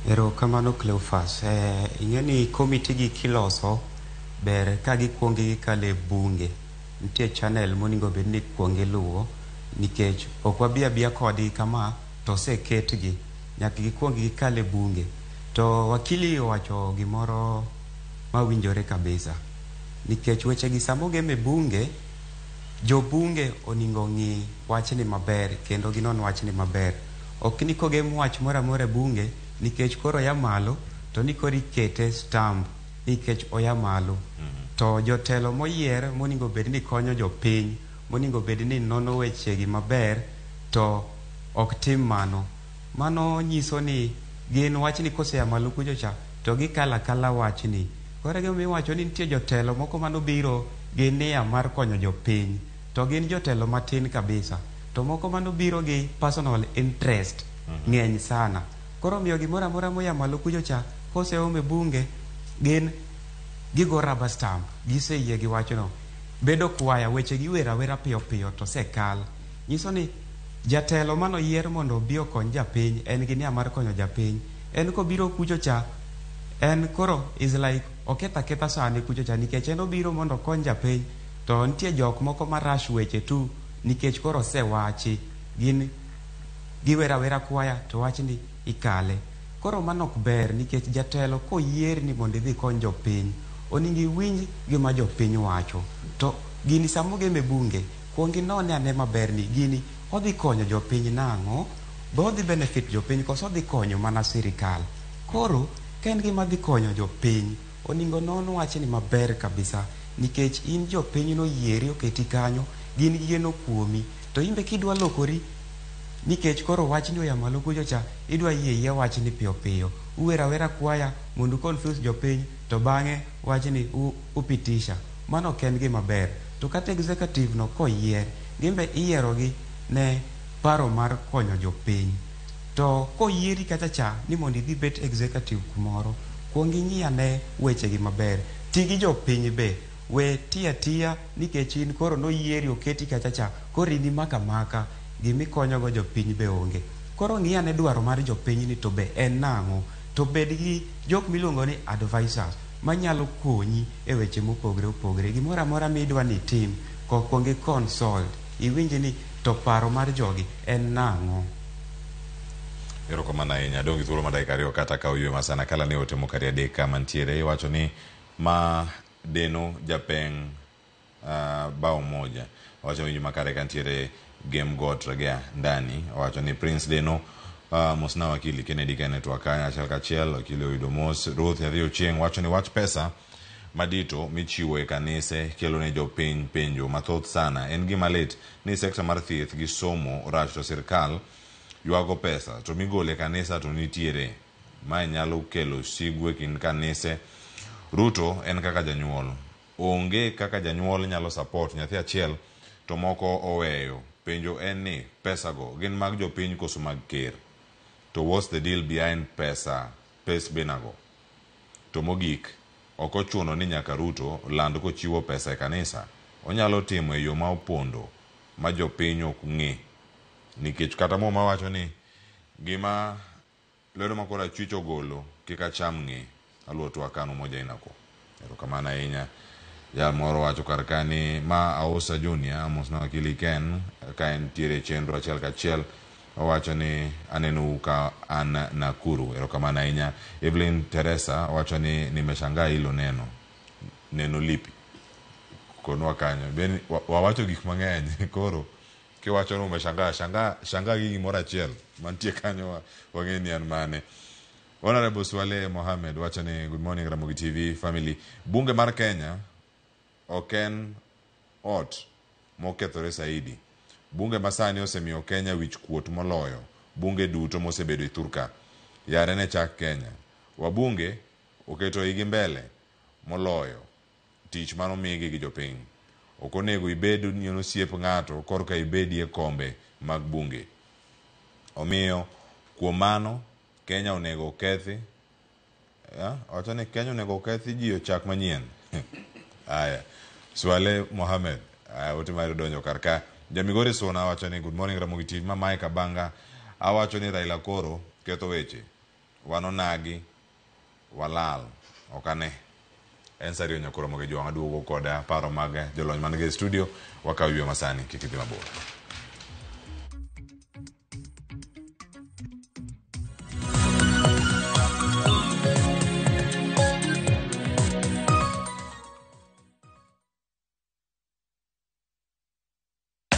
Erokamano Cleophas. Ing'e ni komiti gi kiloso ber ka gikuongo gikalo e bunge. Nitie channel monego bed ni ikuongo iluwo nikech ok wabi abiya kodgi kama to oseketgi. Nyaka gikuong gikal e bunge. To wakili owacho gimoro mawinjore kabisa. Nikech weche gi sama ogem e bunge, jobunge oningo ng'i wachni maber kendo ginon wachni maber. Ok ni kogem wach moro amora e bunge nikech koro oya malo to ni koro ikete stamp nikech oya malo. To jotelo moyier monego bed ni konyo jopiny, monego bed ni nono wechegi maber to ok tim mano. Mano nyiso ni gin wachni koseya malo kucho cha to gikalo akala wachni. Koro gimomiyo iwacho ni nitie jotelo moko manobiro gi nia mar konyo jopiny to gin jotelo matin kabisa. To moko manobiro gi personal interest ng'eny sana. Koro omiyo gimoro amora moya malo kucho cha koseom e bunge gin gigo rubber stamp giseyie gi wachno. Bedo kwaya weche giwer awera piyo piyo to osekal. Nyiso ni jatelo manoyier mondo obi okony japiny en gi nia mar konyo japiny. En kobiro kucho cha en koro is like oketho aketha sane kucho cha nikech en obiro mondo okony japiny to nitie jok moko ma rush weche tu nikech koro osewachi gin giwer awera kwaya to wachni ikale. Koro mano ok ber nikech jatelo koyierni mondo idhi ikony jopiny onego iwinj gima jopiny wacho. To gini sama ogem e bunge kuong inone ane maber ni gini odhi konyo jopiny nang'o, be odhi benefit jopiny koso odhi konyo mana sirikal. Koro ka en gima dhi konyo jopiny onego non wachni maber kabisa nikech in jopiny noyieri oketi kanyo gin gi geno kuomi to in be kidwa lokori nikech koro wachni oya malo kucho cha idwa yie yie wachni piyo piyo uwer awera kwaya mondo u confuse jopiny to bang'e wachni upitisha mano ok en gima ber to kata executive no koyier gin be iyierogi ne paro mar konyo jopiny to koyieri kacha cha ni mondo idhi bet executive kumoro kuong ing'i ane wechegi maber ti gi jopiny be We tiyo atiya nikech in koro noyieri oketi kacha cha, koro in imako amaka, gimikonyogo jopiny be onge. Koro ng'i ane dwaro mar jopiny ni to be en nang'o, to bed gi jok miluongo ni advisors manyalo konyi e weche mopogre opogre. Gimoro amora midwa ni itim, kuong i consult, iwinj ni to paro mar jogi en nang'o. Erokamano ahinya. Adong' gi thuolo mar dakika ariyo kata kawo ywe masana kala ne ote moko ariyo adek ka mantiere. Iwacho ni ma Deno Japeng' bao moja. Owacho winjo makare kantiere Game Got Regea ndani. Owacho ni Prince Deno mosna wakili Kennedy ka en e twak kanyo achiel kachiel. Wakili oyudo mos. Ruth Nyathi Ochieng' wacho ni wach pesa madito michiwo e kanise kelo ne jopiny penjo mathoth sana. En gima lit ni sekta mar thieth gi somo rach to sirkal ywago pesa to migolo e kanisa to nitiere. Mae nyalo kelo sigu e kind kanise. Ruto en kaka janyuol. Onge kaka janyuol nyalo support nyathi achiel to moko oweyo. Penjo en ni pesago gin mag jopiny koso mag ker? To what's the deal behind pesa pes binago? To mogik, ok ochuno ni nyaka Ruto land kochiwo pesa e kanisa. Onyalo timo e yo ma opondo ma jopiny ok ng'e. Nikech kata Muma wacho ni gima lwedo ma korachwich ogolo kik acham ng'e. Aluwo twak kano moja inako. Erokamano ahinya. Jal moro wacho kar ka ni ma Ausa Junior amosna wakili Ken ka entiere e chenro achiel kachiel. Owacho ni anenou ka an Nakuru. Erokamano ahinya. Evelyn Teresa wacho ni nimeshangaa hilo neno. Neno lipi? Konwa kanyo. Ben wawacho gik mang'eny koro kiwacho ni umeshangaa, shangaa, shangaa gi gimoro achiel mantie kanyo wang'e ni en mane. Honorable Swale Mohamed wacho ni good morning Ramogi TV family. Bunge mar Kenya ok en ot mokethore saidi. Bunge masani osemiyo Kenya wich kuot moloyo bunge duto mosebedo e thurka. Yare ne chak Kenya. Wabunge oketo igi mbele moloyo tich manomigi gi jopiny. Ok onego ibed ni osiep ng'ato korka ibedie kombe mag bunge. Omiyo kuom mano Kenya onego okethi. Wacho ni Kenya onego okethi ji ochak manyien. Aya. Swale Mohamed, ote mari donjo kar ka. Jamigori Suna wacho ni good morning Ramogi TV, ma Mike Abanga. Awacho ni Raila koro ketho weche. Wanonagi walal. Ok ane. En saa ariyo nyakoro Ramogi Jwang' aduogo koda paro mag jolony man e studio. Wakaw yweyo masani kik idhi mabor.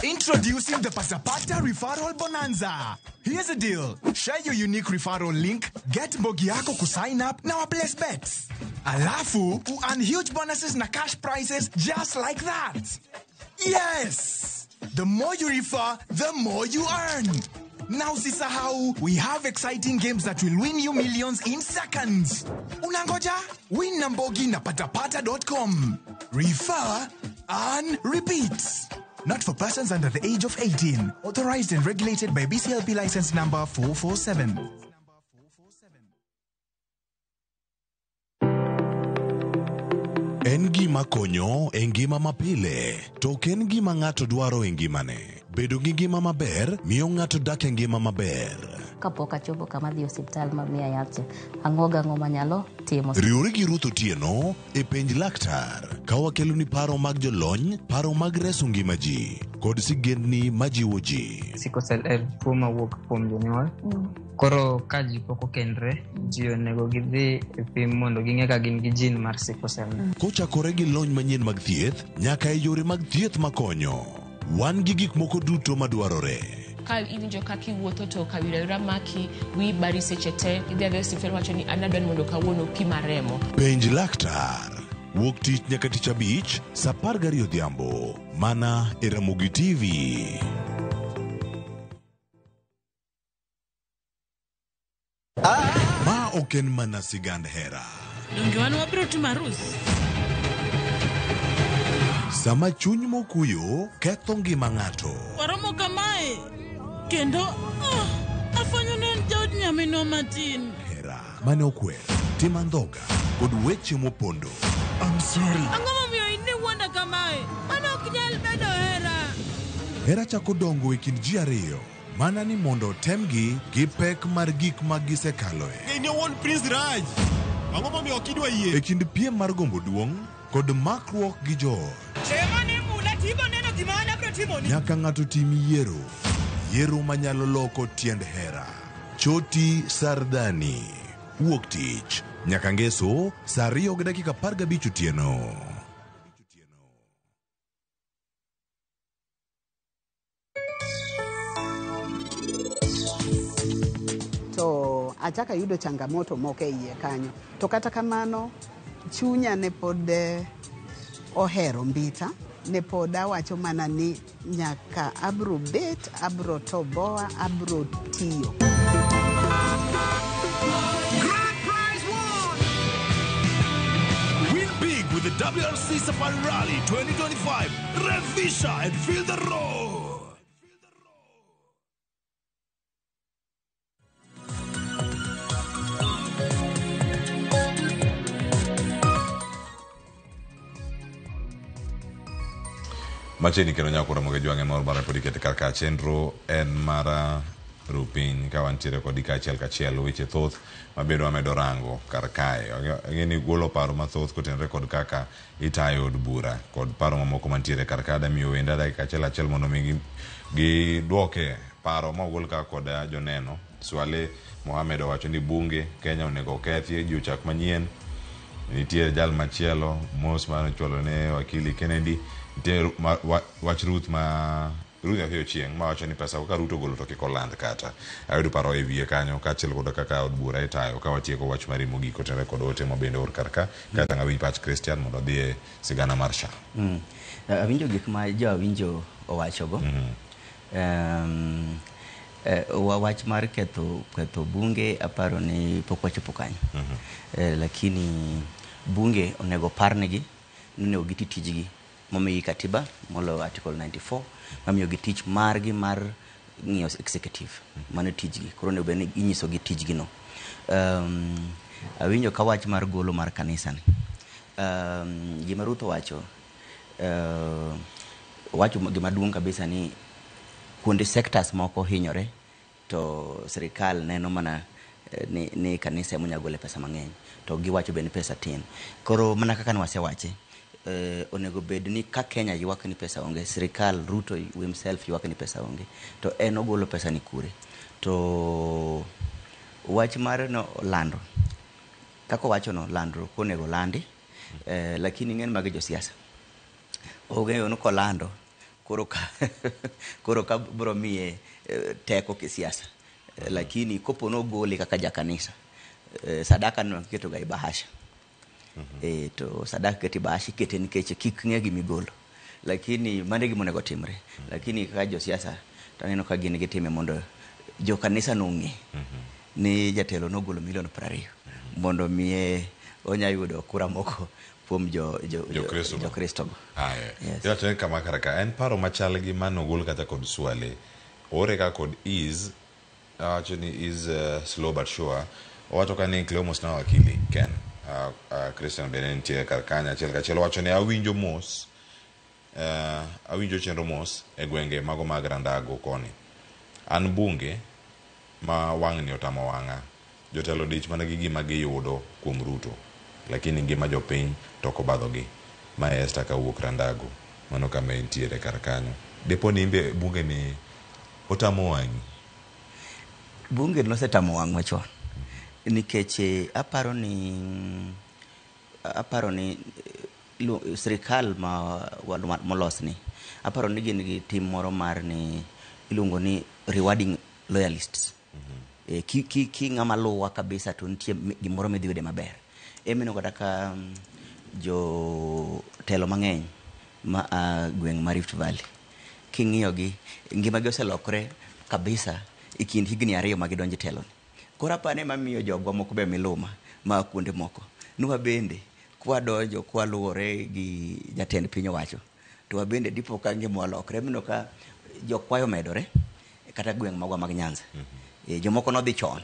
Introducing the Pasapata Referral Bonanza. Here's the deal. Share your unique referral link, get mbogi yako kusign up na waplace bets. Alafu, earn huge bonuses na cash prizes just like that. Yes! The more you refer, the more you earn. Now usisahau, we have exciting games that will win you millions in seconds. Unangoja? Win na mbogi na patapata.com. Refer, earn, repeat. Not for persons under the age of 18. Authorized and regulated by BCLP license number 447. En gima konyo e ngima mapile, to ok en gima ng'ato dwaro e ngimane. Bedo gi ngima maber miyo ng'ato dak e ngima maber. Kapok achopo kama adhi e osiptal ma miya yath cha, ang'o gang'o manyalo timo. Riwri gi Ruth Otieno e penj laktar ka wakeloni paro mag jolony, paro mag reso ngima ji kod sigendni majiwo ji. Sickle cell en tuo mawuok kuom jonyuol. Koro ka ji pok okendre, ji onego gidhi e pim mondo ging'e ka gin gi gene mar sickle cell. Kochakore gi lony manyien mag thieth nyaka e yore mag thieth makonyo. Wan gi gik moko duto madwarore. Ka iwinjo kaka iwuotho to kawira wira maki, wiyi bari seche te, idhi adhiya e osiptal wacho ni an adwa ni mondo kawuono opima remo. Penj laktar. Wuok tich nyaka tich abich, saa 12 odhiambo. Mana e Ramogi TV. Ma ok en mana sigand hera. Donge wan wabiro timo arus? Sama chuny mokuyo ketho ngima ng'ato. Waromo kamae kendo afwenyo ni en jaod nyaminwa matin. Hera mane okwer, tim andhoga kod weche mopondo. I'm sorry. Ang'o momiyo in ne Hera chako dongo e kind ji ariyo mana ni mondo otemgi gi pek mar gik ma gisekaloe. In owuon Prince Raj. Ang'o momiyo ok idwa yie? E kind piem mar gombo duong' kod makruok gi joot. Chema ni mula tibo neno gima an abiro timoni. Nyaka ng'ato tim yiero. Yiero manyalo loko tiend hera. Choti Sardani. Wuok tich. Nyaka ngeso saa 2:15 otieno. To achako ayudo changamoto moko e iye kanyo. To kata kamano, chunya ne pod ohero Mbita. Ne pod awacho mana ni nyaka abro bet, abro toboa, abro tiyo. Grand prize won! Win big with the WRC Safari Rally 2025. Revisha and feel the road. Machiegni kendo nyako Ramogi Jwang'e mor mar pod ikete kar ka chenro en mar rupiny ka wantiere kodi kaachiel kachiel weche thoth mabedo wamedo rango kar kae. Ang'e ni golo paro mathoth kotenore kod kaka itayo od bura kod paro mamoko mantiere kar ka. Adamiyo wenda dakika achiel achiel mondo mi giduoke paro ma ogol ka kod joneno. Swale Mohamed owacho ni bunge Kenya onego okethi ji ochak manyien. Nitie jal machielo mos mane ochwalo ne wakili Kennedy. Nitie wach Ruth ma Ruth Nyathi Ochieng' ma wacho ni pesa kaka Ruto ogolo to kik oland kata. Ayudo paro e wiye kanyo kaachiel kod kaka od bura itayo ka watieko wach mari mogik kotenore kod ote ma bende or kar ka. Kaeto ang' awinj pach Christian mondo odhi e sigana mar SHA. Awinjo gik ma jo awinjo owachogo. Wach mar ketho bunge aparo ni pok wachopo kanyo. Lakini bunge onego parnegi ni onego giti tijgi momiyi katiba moloyo article 94 mamiyo gi tich margi mar ng'iyo executive. Mano tijgi. Koro onego bed ni inyisogi tijgi no. Awinjo ka wach mar golo mar kanisa ni. Gima Ruth owacho, owacho gima duong' kabisa ni kuonde sectors moko hinyore to sirikal neno mana ni kanisa ema onyalo gole pesa mang'eny to giwacho be ni pesa tin. Koro mana kaka ne wasewache, onego bed ni ka Kenya ywak ni pesa onge, sirikal Ruto himself ywak ni pesa onge, to en ogolo pesa ni kure. To wach mar no lando, kaka owacho no landruok onego landi, lakini ng'eny mag josiasa ong'eyo ni kolando koro ka bro miye teko kisiasa. Lakini kopo nogole kaka jakanisa, sadaka no iketo ga e bahasha. To sadaka ikete e bahasha ikete nikech kik ng'e gimigolo. Lakini mano e gima onego timre. Lakini kaka josiasa to aneno ka gin gitime mondo jokanisa no ong'e ni jatelo nogolo milion 20 mondo miye onya yudo kura moko kuom Jokristo go. Yes. Iwacho ni kama kar ka en paro machal gi mane ogol kata kod Swale. Ore ka kod is awacho ni is slow but sure. Owacho ka ni Cleomos na wakili Ken. Christian bende nitie kar kanyo achiel kachiel. Owacho ni awinjo mos, awinjo chenro mos e gwenge mago mag Randago koni. An bunge ma wang'ni otamo wang'a. Jotelo dich mana gi gima giyudo kuom Ruto. Lakini ngima jopiny to ok obadhogi. Ma Esther kawuok Randago. Mano kama entiere kar kanyo. Depo ni imbe bunge ni otamo wang'i. Bunge nosetamo wang'wa chon. Nikech aparo ni sirikal ma molosni, aparo ni gin gi tim moro mar ni iluongo ni rewarding loyalists. Ki ng'ama luwa kabisa to nitie gimoro midhi yude maber. Emineno kata ka jotelo mang'eny ma gweng' ma Rift Valley king'iyogi ngimagi oselokre kabisa e kind higni 2 ma gidonjo e telo ni. Koro apani mamiyo jogwa moko be miluma ma kuonde moko. Nwa bende kwadonjo kwaluwore gi jatend piny owacho to wabende dipo ka ngima olokre. Mineno ka jokwayo medore kata gweng' magwa mag Nyanza. Jomoko nodhi chon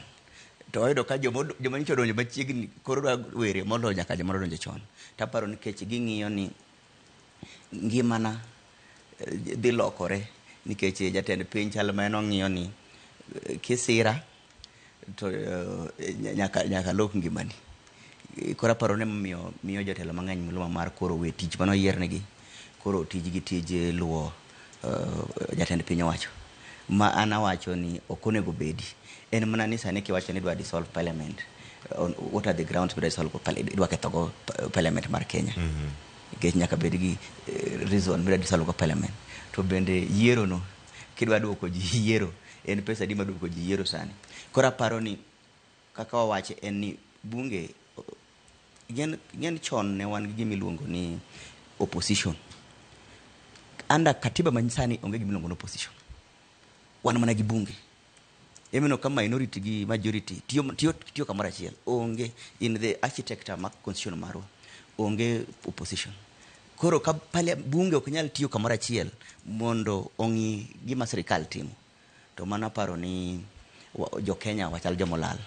to wayudo ka joma nyocha odonjo machiegni koro dwa were moloyo nyaka joma nodonjo chon. To aparo nikech ging'iyo ni ngimana dhi lokore Nikech jatend piny chal ma en ong'iyo ni kisira to nyaka lok ngimani. Koro aparo ni emomiyo miyo jotelo mang'eny miluma mar koro we tich mane oyiernegi, koro tijgi tij luwo jatend piny owacho. Ma an awacho ni ok onego bedi. En mana ni sani kiwacho ni idwa dissolve parliament, on what are the grounds midwa dissolve go parliament, idwa ketho go parliament mar Kenya. Nikech nyaka bed gi reason midwa dissolve go parliament. To bende yiero no, kidwa duoko ji yiero, en pesa adi maduoko ji yiero sani. Koro aparo ni kaka wawache en ni bunge, ng'en chon ne wan gi gima iluongo ni opposition. Under katiba manyasani onge gima iluongo ni opposition. Wan mana gi bunge. Emino ka minority gi majority tiyo kamoro achiel. Onge in the architecture mar constitution marwa. Onge opposition. Koro ka bunge ok nyal tiyo kamoro achiel mondo ong'i gima sirikal timo. To mano aparo ni jo Kenya wachal jomolal.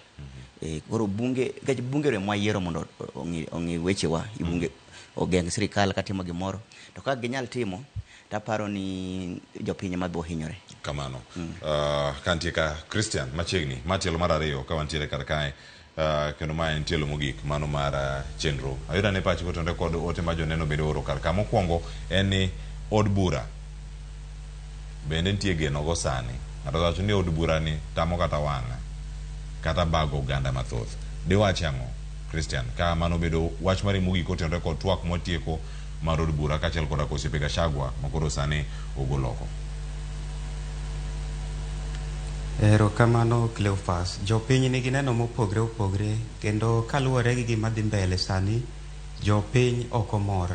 Koro bunge, nikech bunge ema wayiero mondo ong'i wechewa, bunge ogeng' sirikal katimo gimoro. To ka ginyal timo, to aparo ni jopiny ema biro hinyore. Kamano. Kantie ka Christian machiegni, ma tielo mar ariyo ka wantiere kar kae. Kendo ma en tielo mogik mano mar chenro. Ayudo ne pachi kotenore kod ote ma joneno bende oro kar ka. Mokwongo en ni od bura bende nitie geno go sani. Ng'ato wacho ni od bura ni tamo kata wang'a kata bago oganda mathoth. Diwach ang'o Christian ka mano bedo wach mari mogik kotenore kod twak mwatieko mar od bura kaachiel koda osiepe Gachagua ma koro sani ogol oko? Erokamano Cleophas. Jopiny nigi neno mopogre opogre kendo kaluwore gi gima dhi mbele sani, jopiny ok omor.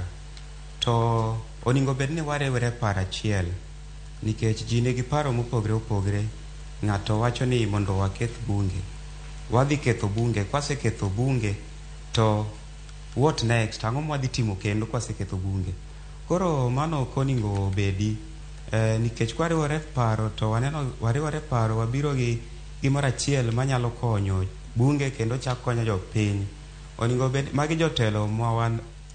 To onego bed ni wariwre paro achiel nikech ji nigi paro mopogre opogre. Ng'ato wacho ni mondo waketh bunge. Wadhi ketho bunge, kwaseketho bunge to what next? Ang'o mwadhi timo kendo kwaseketho bunge? Koro mano ok onego obedi. Nikech kwariwore paro to waneno wariwore paro wabiro gi gimoro achiel manyalo konyo bunge kendo chak konyo jopiny. Onego bed magi jotelo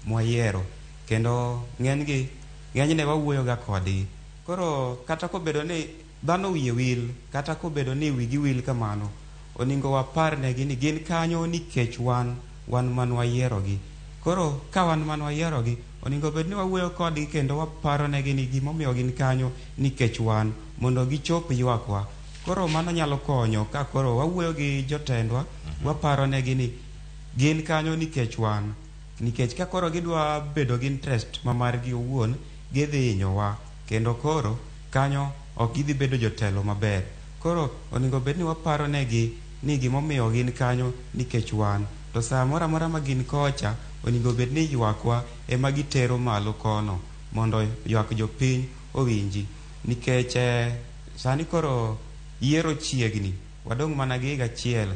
mwayiero kendo ng'enyne wawuoyo ga kodgi. Koro kata kobedo ni dhano wiye wil, kata kobedo ni wigi wil kamano, onego waparnegi ni gin kanyo nikech wan man wayierogi. Koro ka wan man wayierogi, onego bed ni wawuoyo kodgi kendo waparonegi ni gimomiyo gin kanyo nikech wan, mondo gichop ywakwa. Koro mano nyalo konyo ka koro wawuoyo gi jotendwa, waparonegi ni gin kanyo nikech wan. Nikech ka koro gidwa bedo gi interest ma margi owuon, gidhi hinyowa. Kendo koro kanyo ok gidhi bedo jotelo maber. Koro onego bed ni waparonegi ni gimomiyo gin kanyo nikech wan. To saa moro amora ma gin kocha, onego bed ni ywakwa ema gitero malo kono mondo ywak jopiny owinji. Nikech sani koro yiero chiegni, wadong' mana gi higa achiel.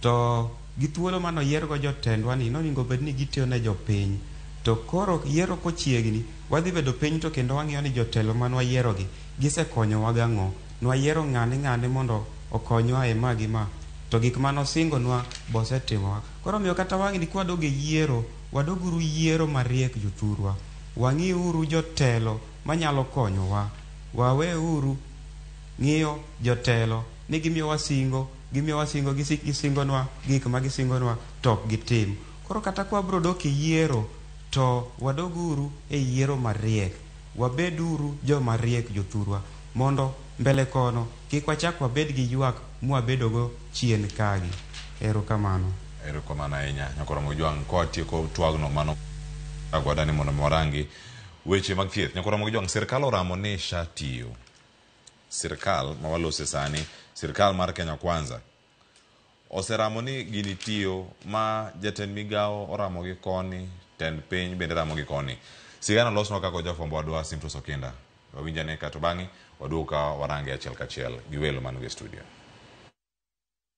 To gi thuolo mane oyiergo jotendwa ni nonego bed ni gitiyo ne jopiny. To koro yiero kochiegni, wadhi bedo piny to kendo wang'iyo ni jotelo mane wayierogi gisekonyowa gang'o. Nwayiero ng'ane mondo okonywa e ma gi ma. To gik mane osingonwa bosetimowa. Koro omiyo kata wang'ni kwadog e yiero, wadoguru yiero mariek jothurwa. Wang'iuru jotelo manyalo konyowa. Waweuru ng'iyo jotelo ni gimiyowa singo, gisik gisingonwa gik ma gisingonwa to ok gitim. Koro kata kwabro dok e yiero, to wadoguru e yiero mariek. Wabeduru joma riek jothurwa, mondo mbele kono kik wachak wabed gi ywak mwabedogo chien kagi. Erokamano. Erokamano ahinya. Nyakoro Mojwang' koatieko twagno mano agwadani mondo warangi weche mag thieth. Nyakoro Mojwang', sirkal oramo ni SHA tiyo. Sirkal ma walose sani, sirkal mar Kenya Kwanza oseramo ni gini tiyo, ma jatend migawo oramo gi koni, tend piny bende ramo gi koni. Sigana losnwa kaka jafwambo wadwa Simtos Okinda. Wawinjane kato bang'e waduog ka warange achiel kachiel gi welo man e studio.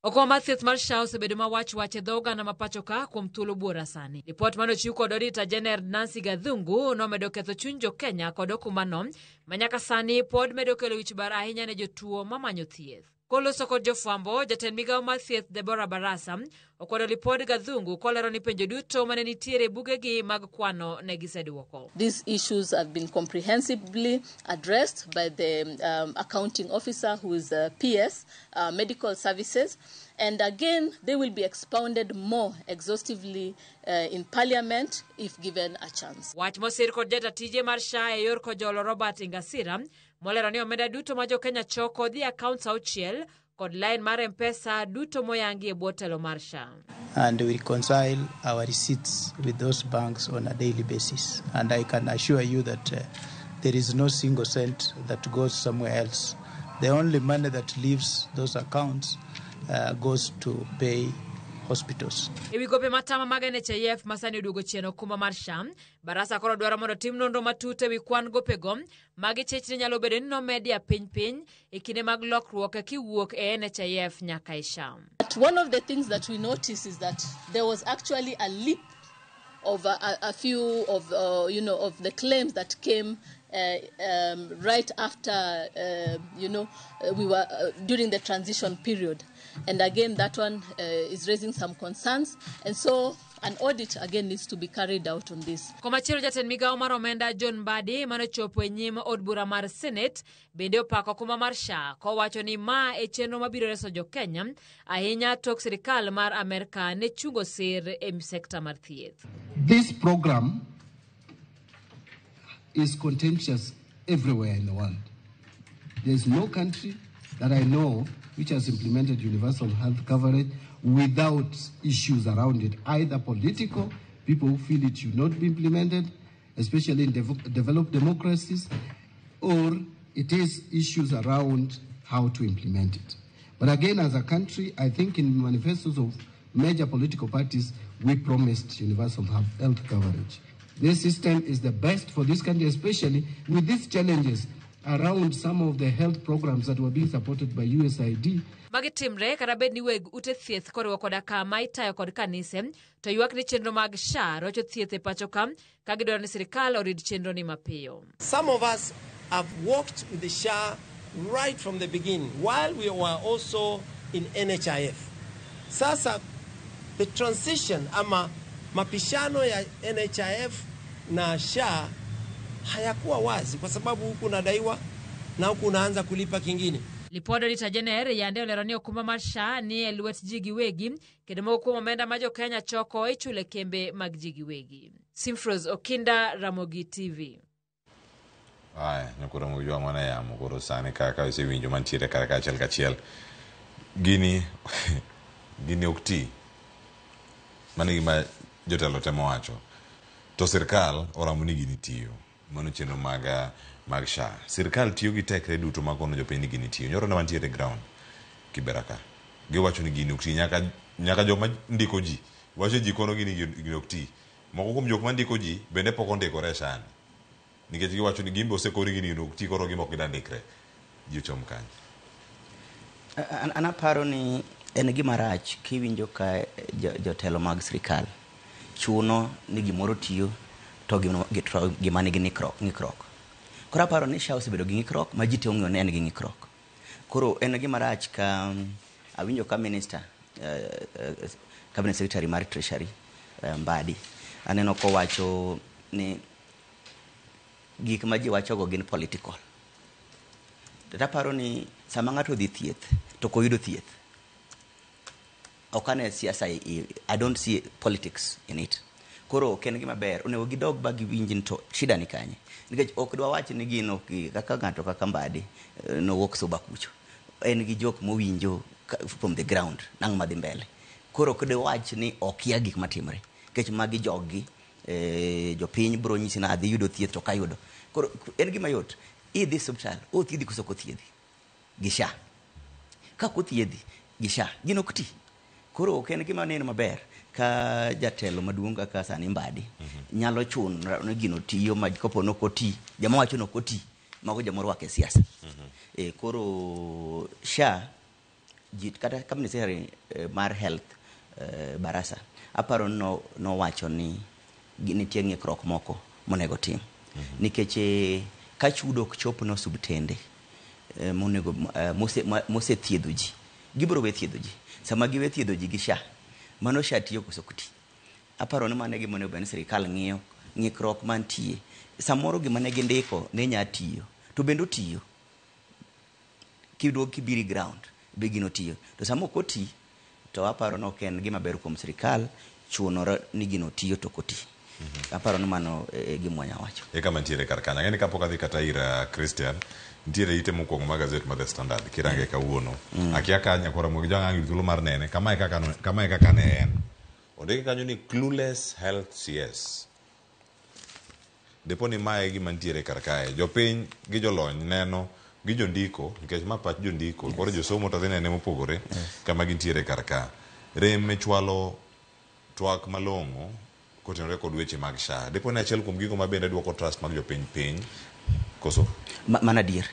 Okumba mar thieth mar SHA osebedo ma wach wach e dho oganda ma pacho ka kuom thuolo buora sani. Ripot mane ochiw kod Auditor General Nancy Gathungu nomedo ketho chuny jo Kenya kod okumbano ma nyaka sani pod medo kelo wich bar ahinya ne jotuo mamanyo thieth. Koloso kod jofwambo, jatend migawo mar thieth Deborah Barasa okwedo lipod Gathungu kolero ni penjo duto mane nitiere e bugegi mag kwano ne giseduoko. These issues have been comprehensively addressed by the accounting officer, who is PS, Medical Services. And again, they will be expounded more exhaustively in Parliament if given a chance. Wach mosir kod jata tije mar SHA e yor kojolo Robert Ingasira molero ni omenda duto ma jokenya choko dhi accounts auchiel kod line mar M-Pesa duto moyangi e bwo telo mar SHA. And we reconcile our receipts with those banks on a daily basis. And I can assure you that there is no single cent that goes somewhere else. The only money that leaves those accounts goes to pay hospitals. Ewi gope matama mag NHIF masani oduogo chien okumba mar SHA, Barasa koro dwaro mondo tim nonro matut ewi kwan gopego magi chechni nyalo bedo ni nomedi apiny piny e kinde mag lokruok kiwuok e NHIF nyaka e SHA. But one of the things that we noticed is that there was actually a leap of a few of of the claims that came right after we were during the transition period, and again that one is raising some concerns, and so an audit again needs to be carried out on this. Komachielo jatend migawo mar omenda John Mbadi manochopo e nyim od bura mar Senate bende opako okumba mar SHA kowacho ni ma e chenro mabiro reso jokenya ahinya tok sirikal mar Amerka ne chungo sir e sekta mar thieth. This program is contentious everywhere in the world. There is no country that I know which has implemented universal health coverage without issues around it, either political, people who feel it should not be implemented, especially in developed democracies, or it is issues around how to implement it. But again, as a country, I think in manifestos of major political parties, we promised universal health coverage. This system is the best for this country, especially with these challenges around some of the health programs that were being supported by USAID. Magi timre kata bed ni weg ute thieth koriwo koda kama itayo kod kanise to ywak ni chenro mag SHA rocho thieth e pacho ka ka gidwaro ni sirikal orid chenro ni mapiyo. Some of us have worked with the SHA right from the beginning while we were also in NHIF. Sasa the transition ama mapishano ya NHIF na SHA hayakuwa wazi kwa sababu huku unadaiwa na huku unaanza kulipa kingine. Lipod Auditor General yande olero ni okumba mar SHA ni e lwet ji giwegi kendo moko kuom omenda ma jokenya choko ichule kembe mag ji giwegi. Simfros Okinda, Ramogi TV. Aya, nyakoro mujwa mwana yamo koro sani kaka osewinjo mantiere kar kachiel kachiel. Gini gini ok ti. Mano gima jotelo temo wacho. To sirkal oramo ni gini tiyo. Mano chenro mag SHA. Sirkal tiyo gi tekre duto mag kono jopiny ni gini tiyo. Nyoro ne wantiere e ground Kibera ka. Giwacho ni gini ok ti nyaka joma ndiko ji. Wacho ji kono gini ok ti. Moko kuom jok mandiko ji bende pok ondikore e SHA ni. Nikech giwacho ni gimbe osekori gini ok ti koro gima ok gidwa ndikre. Ji ochom kanyo. An aparo ni en gima rach kiwinjo ka jotelo mag sirikal chuno ni gimoro tiyo to gima nigi ng'ikruok. Koro aparo ni SHA osebedo gi ng'ikruok ma ji te ong'eyo ni en gi ng'ikruok. Koro en gima rach ka awinjo ka minister, cabinet secretary mar Treasury, Mbadi, aneno kowacho ni gik ma ji wachogo gin political. To aparo ni sama ng'ato odhi thieth to ok oyudo thieth, ok ane siasa, I don't see politics in it. Koro ok en gima ber, onego gidog ba giwinj ni to shida ni kanye. Nikech ok dwawach ni gin ok kaka ng'ato kaka Mbadi nowuok Suba kucho. En gi jok mowinjo from the ground nang' madhi mbele. Koro ok dwawach ni okia gik matimre. Nikech magi joggi, jopiny biro nyisi ni adhi yudo thieth to ok ayudo. Koro en gima yot, idhi osiptal, othiedhi koso ok othiedhi gi SHA. Ka ok othiedhi gi SHA, gino ok ti. Koro ok en gima neno maber ka jatelo maduong' kaka sani Mbadi nyalo chuno ni gino tiyo ma kopo ni ok oti, joma wacho ni ok oti, mago joma orwako e siasa. Koro SHA ji kata cabinet secretary mar health Barasa aparo ni nowacho ni nitie ng'ikruok moko monego tim. Nikech ka chudo ok chop ne osiptende Monego mosethiedho ji gibiro we thiedho ji. Sama giwe thiedho ji gi SHA, mano SHA tiyo koso ok ti? Aparo ni mano e gima onego bed ni sirikal ng'iyo ng'ikruok mantie. Samoro gima ne gindiko ne nya tiyo to bende otiyo. Kiduog kibiro e ground be gino tiyo. To sama ok oti to aparo ni ok en gima ber kuom sirikal chunore ni gino tiyo to ok oti. Aparo ni mano e gima wanya wacho. E kama nitiere kar kanyo. Ang'e ni kapok adhi kata ir Christian, nitiere ite mokwongo mar gazet mar The Standard kirange kawuono. Akia ka nyakwar Ramogi Jwang' ang' yudo thuolo mar nene. Kama e kaka kama e kaka ne en. Ondike kanyo ni Clueless Health CS. Dipo ni mae e gima nitiere kar kae. Jopiny gi jolony neno gi jondiko, nikech ma pach jondiko, koro josomo to dhi nene mopogore kama gintiere kar ka. Rem e chwalo twak malong'o kotenore kod weche mag SHA. Dipo ni achiel kuom gigo ma bende duoko trust mag jopiny piny, koso? Mano adier.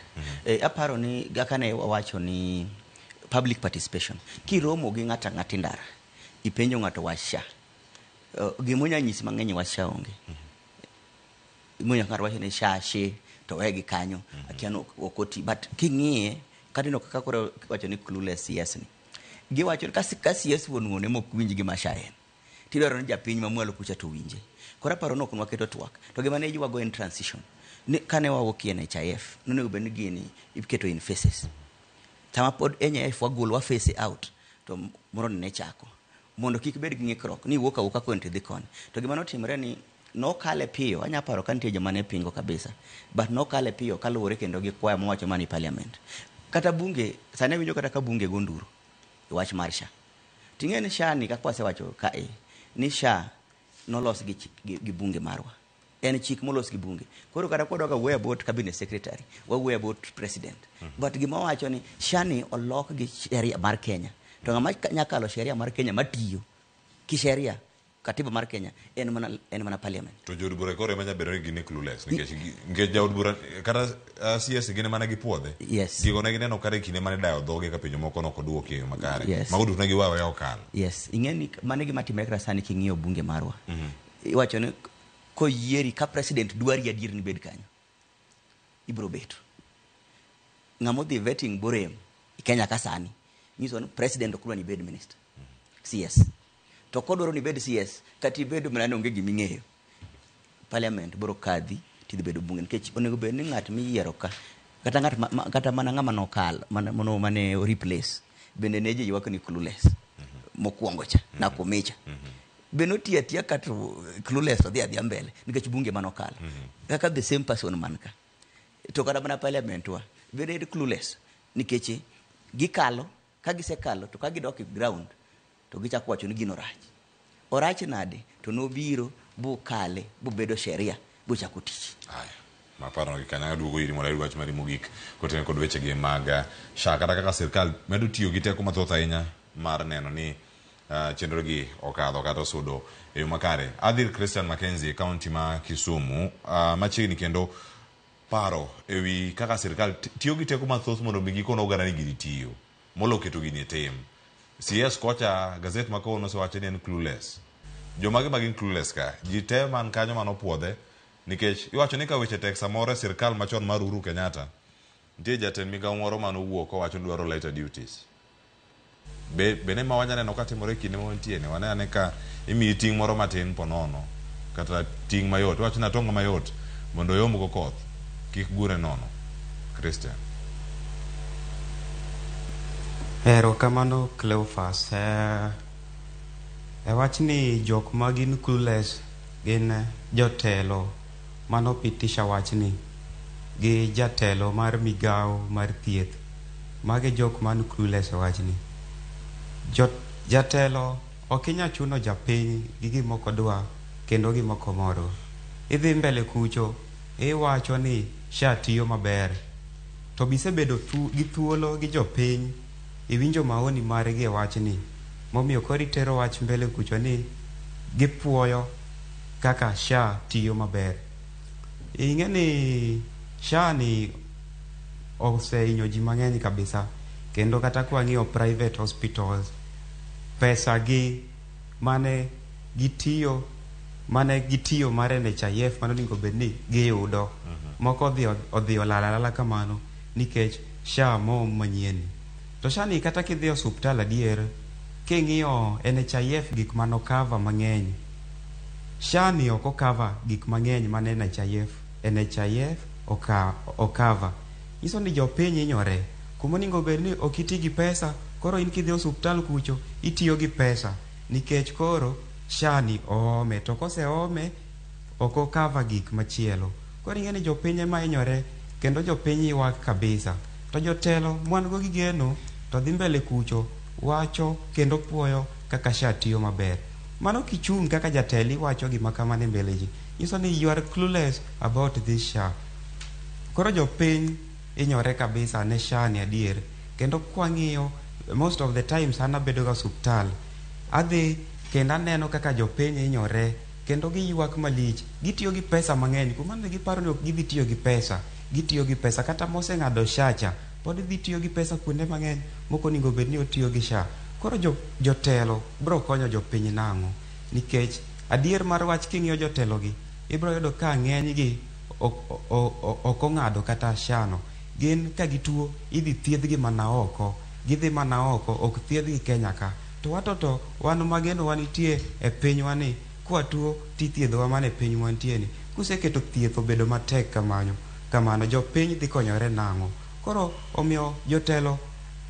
Aparo ni kaka ne wawacho ni public participation. Kiromo gi ng'ato ang'ata e ndara, ipenjo ng'ato wach SHA. Gima onya nyisi mang'eny e wach SHA onge. Gima ng'ato wacho ni SHA she to wegi kanyo. Akia ni ok oti. But king'iye, kata ineno kaka koro iwacho ni clueless CS ni. Giwacho ni ka CS wuon wuon ema ok winj gima SHA en. Tidwaro ni japiny mamwalo kucha to winje. Koro aparo ni ok nwaketo twak. To gima ne iywago en transition. Ni kane wawuok e NHIF, nonego bed ni gini iketo in phases. Sama pod NHIF wagolo wa phase out, to moro ni ne chako. Mondo kik bed gi ng'ikruok ni iwuok awuoka koni to idhi koni. To gima notimore ni nokale piyo, anya paro ka nitie joma ne pingo kabisa. But nokale piyo kaluwore kendo gi kwayo mowacho mani parliament. Kata bunge, sani awinjo kata ka bunge go nduru e wach mar SHA. Ting'e ni SHA ni kaka wasewacho kae, ni SHA nolos gi bunge marwa. En chik molos gi bunge. Koro kata kwadwa ka wuoyo about cabinet secretary, wawuoyo about president. But gima wawacho ni SHA ni olok gi sheria mar Kenya. To ng'ama nyakalo sheria mar Kenya matiyo ki sheria katiba mar Kenya en mana parliament. To jood bura koro ema nyalo bedo ni gin clueless nikech nikech jaod bura kata CS gin mana gipuodhe. Yes. Gigo ne gineno kata e kinde mane dayo dhoge ka penjo moko nok oduoki e yo makare. Yes. Mago duto ne giweyo aweya okalo. Yes. Ing'e ni mano e gima timre kata sani king'iyo bunge marwa. Iwacho ni koyieri ka president dwari adier ni bed kanyo. Ibiro beto. Ng'ama odhi vetting borem e Kenya ka sani nyiso ni president ok dwa ni ibed minister. CS. To kodwaro ni ibed CS kata ibed mana ni onge gima ing'eyo. Parliament biro kadhi tidhi bedo bunge nikech onego bed ni ng'at miyiero ka kata ng'at kata mana ng'ama nokal mane replace bende ne ji ywak ni clueless mokwongo cha Nakhumicha be notiyo atiya kata clueless odhi adhiya mbele nikech bunge manokalo kaka the same person man ka to kata mana parliament wa bende en clueless nikech gikalo ka gisekalo to ka gidok e ground to gichako wacho ni gino rach. Orach nade to nobiro bukale bobedo sheria bochako tich. Aya, maparo gi kanyo aduogo iri mondo ayud wach mari mogik kotenore kod weche gi mag SHA kata kaka sirkal medo tiyo gi teko mathoth ahinya mar neno ni chenro gi okadho kata osudo e yo makare. Adhi ir Christian Mackenzie e kaunti ma Kisumu machiegni kendo paro ewi kaka sirkal tiyo gi teko mathoth mondo mi gikon oganda ni gini tiyo molo keto gini e tim. CS kocha gazet ma kawuono osewacho ni en clueless. Jomage ma gin clueless ka? Ji te man kanyo manopuodhe nikech iwacho ni ka weche tek samoro e sirkal machon mar Uhuru Kenyatta nitie jatend migawo moro manowuok kowacho ni dwaro lighter duties. Be bende ma wanya neno ka timore e kinde ma wantie ni wane ane ka imiyi ting' moro matin ponono kata ting' mayot iwacho ni atonga mayot mondo oyomgo koth kik gure nono. Christian. Erokamano Cleophas. E wachni jok ma gin clueless gin jotelo manopitisha wachni gi jatelo mar migawo mar thieth. Magi jok man clueless e wachni. Jatelo ok inyal chuno japiny gi gima ok odwa kendo gima ok omorgo. Idhi mbele kucho iwacho ni SHA tiyo maber. To bisebedo gi thuolo gi jopiny iwinjo maoni margi e wachni momiyo koro itero wach mbele kucho ni gipuoyo kaka SHA tiyo maber. Ing'e ni SHA ni osehinyo ji mang'eny kabisa kendo kata kwang'iyo private hospitals pesa gi mane gitiyo mar NHIF mane onego bed ni giyudo moko odhi olal alala kamano nikech SHA moom manyien ni. To SHA ni kata kidhi e osuptal adier, king'iyo NHIF gik mano cover mang'eny, SHA ni ok o-cover gik mang'eny mane NHIF, NHIF oka, o-cover. Nyiso ni jopiny hinyore. Kuma onego bed ni ok iti gi pesa, koro in kidhi e osuptal kucho, itiyo gi pesa. Nikech koro SHA ni oome, to koseome, ok o-cover gik machielo. Koro ing'e ni jopiny ema hinyore, kendo jopiny ywak kabisa. To jotelo mwan go gi geno to dhi mbele kucho wacho kendo puoyo kaka SHA tiyo maber. Mano kichung' kaka jatelo iwacho gima kamano e mbele ji, nyiso ni you are clueless about this SHA. Koro jopiny hinyore kabisa ne SHA ni adier. Kendo kwang'iyo most of the times an abedo ga osuptal, adhi kendo aneno kaka jopiny hinyore kendo giywak malich. Gitiyo gi pesa mang'eny, kuma ne giparo ni ok gidhi tiyo gi pesa, gitiyo gi pesa. Kata moseng'ado SHA cha, pod dhi tiyo gi pesa kuonde mang'eny mok onego bed ni otiyo gi SHA. Koro jo, jotelo bro konyo jopiny nang'o? Nikech adier mar wach king'iyo jotelo gi, ibro yudo ka ng'eny gi ok ong'ado kata SHA no. Gin ka gituo, idhi thiedhgi mana oko. Gidhi mana oko, ok thiedhgi Kenya ka. To wato to wan mageno wanitie e pinywa ni, kwatuo tithiedhowa mana e piny mwantie ni. Kuseketo thieth obedo matek kamano, kamano jopiny dhi konyore nang'o? Koro omiyo jotelo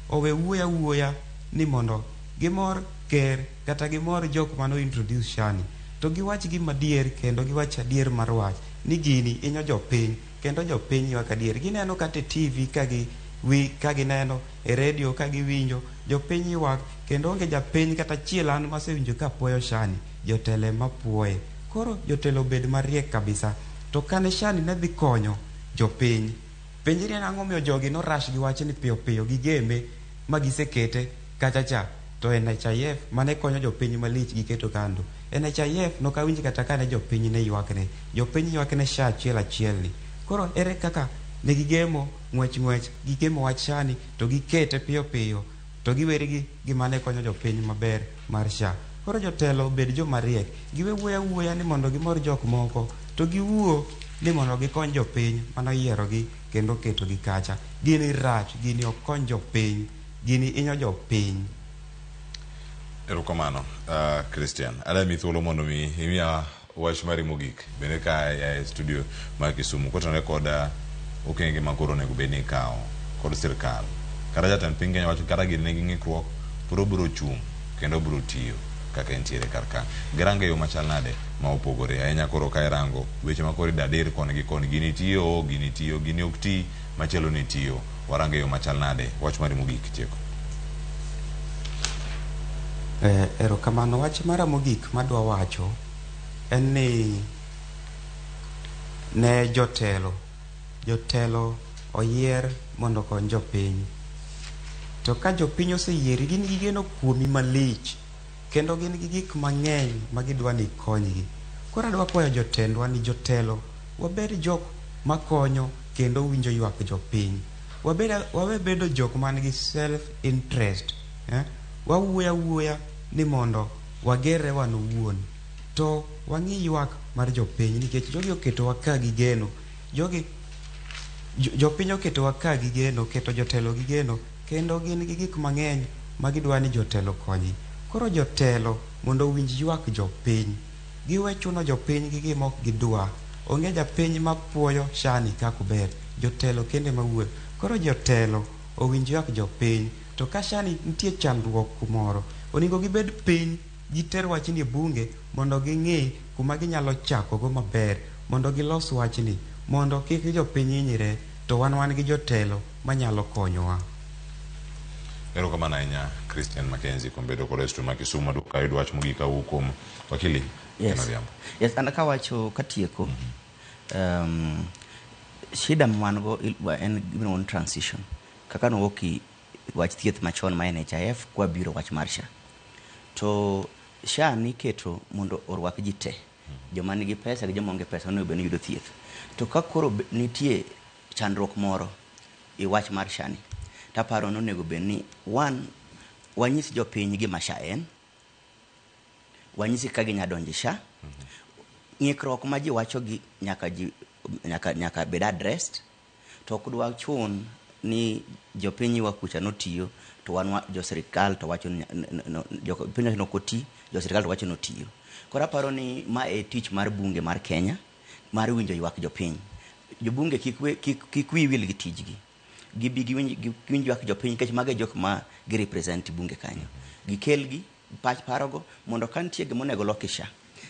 owe wuoyo awuoya ni mondo gimor ker kata gimor jok mano introduce SHA ni. To giwach gima adier kendo giwach adier mar wach ni gini hinyo jopiny kendo jopiny ywak adier. Gineno kata e TV ka gi wi, ka gineno e radio ka giwinjo, jopiny ywak kendo onge japiny kata achiel an masewinjo ka puoyo SHA ni, jotelo ema puoye. Koro jotelo obed mariek kabisa. To kane SHA ni ne dhi konyo jopiny, penjri ni ang'o omiyo jogi no rush gi wach ni piyo piyo gigeme ma gisekete kacha cha to NHIF mane konyo jopiny malich giketo kando. NHIF nokawinj kata kane jopiny ne ywakne. Jopiny ywakne SHA achiel achiel ni. Koro ere kaka ne gigemo ng'wech ng'wech, gigemo wach SHA ni to gikete piyo piyo to giweri gi gima ne konyo jopiny maber mar SHA. Koro jotelo obed joma riek, giwe wuoyo awuoya ni mondo gimor jok moko, to giwuo ni mondo gikony jopiny manoyierogi kendo oketogi kacha. Gini rach, gini ok kony jopiny, gini hinyo jopiny. Erokamano, Christian. Adwa thuolo mondo mi imiya wach mari mogik bende ka e studio mar Kisumu kotenore kod okenge ma koro onego bed ni ikawo kod sirkal. Kata jatend piny Kenya wacho kata gini nigi ng'ikruok pod obiro chung' kendo obiro tiyo kaka entiere kar ka. Girango e yo machal nade ma opogore ahinya koro ka irango weche ma koro idadir koni gi koni gini tiyo, gini tiyo, gini ok ti, machielo ni tiyo. Warango e yo machal nade wach mari mogik tieko. Erokamano. Wach mara mogik madwa wacho en ni ne jotelo, jotelo oyier mondo okony jopiny. To ka jopiny oseyieri, gin gi geno kuomi malich kendo gin gi gik mang'eny ma gidwa ni ikonygi. Koro adwa kwayo jotendwa ni jotelo wabed jok makonyo kendo winjo ywak jopiny. Wabed, wawe bedo jok man gi self interest. Wawuoyo awuoya ni mondo wagerre wan owuon. To wang'i ywak mar jopiny nikech jogi oketowa ka gi geno. Jogi jopiny oketowa ka gi geno, oketo jotelo gi geno kendo gin gi gik mang'eny ma gidwa ni jotelo okonygi. Koro jotelo mondo owinj ywak jopiny. Giwe chuno jopiny gi gima ok gidwa. Onge japiny mapuoyo SHA ni kaka ober. Jotelo kende ema wuoyo. Koro jotelo owinj ywak jopiny. To ka SHA ni nitie chandruok kumoro, onego gibed piny giter wachni e bunge mondo ging'i kuma ginyalo chakogo maber mondo gilos wachni mondo kik jopiny hinyre to wan wan gi jotelo manyalo konyowa. Erokamano ahinya Christian Mackenzie kuom bedo kod e studio ma Kisumu. Aduogo kayudo wach mogik kawuok kuom wakili Ken Odhiambo. Yes, an kawacho katieko, shida ma wan go en gimiluongo ni transition. Kaka nowuok i wach thieth machon ma NHIF kwabiro wach mar SHA. To SHA niketo mondo orwak ji te. Joma nigi pesa gi joma onge pesa onego bed ni yudo thieth. To ka koro nitie chandruok moro e wach mar SHA ni, taparo ni onego bed ni one, wanyis jopiny gima SHA en, wanyisi kaka ginya donjo e SHA, ng'ikruok ma ji wacho gi nyaka ji nyaka bed addressed, to ok dwa chun ni jopiny ywak kucha notiyo to wan jo sirikal to wacho ni jopiny wacho ni ok oti, jo sirikal to wacho ni otiyo. Koro aparo ni ma e tich mar bunge mar Kenya mar winjo ywak jopiny. Jobunge kik we, kik, kik wi wil gi tijgi. Gibi giwinj giwinj ywak jopiny nikech mago e jok ma gi represent bunge kanyo. Gikelgi pach parogo mondo ka nitie gima onego loki SHA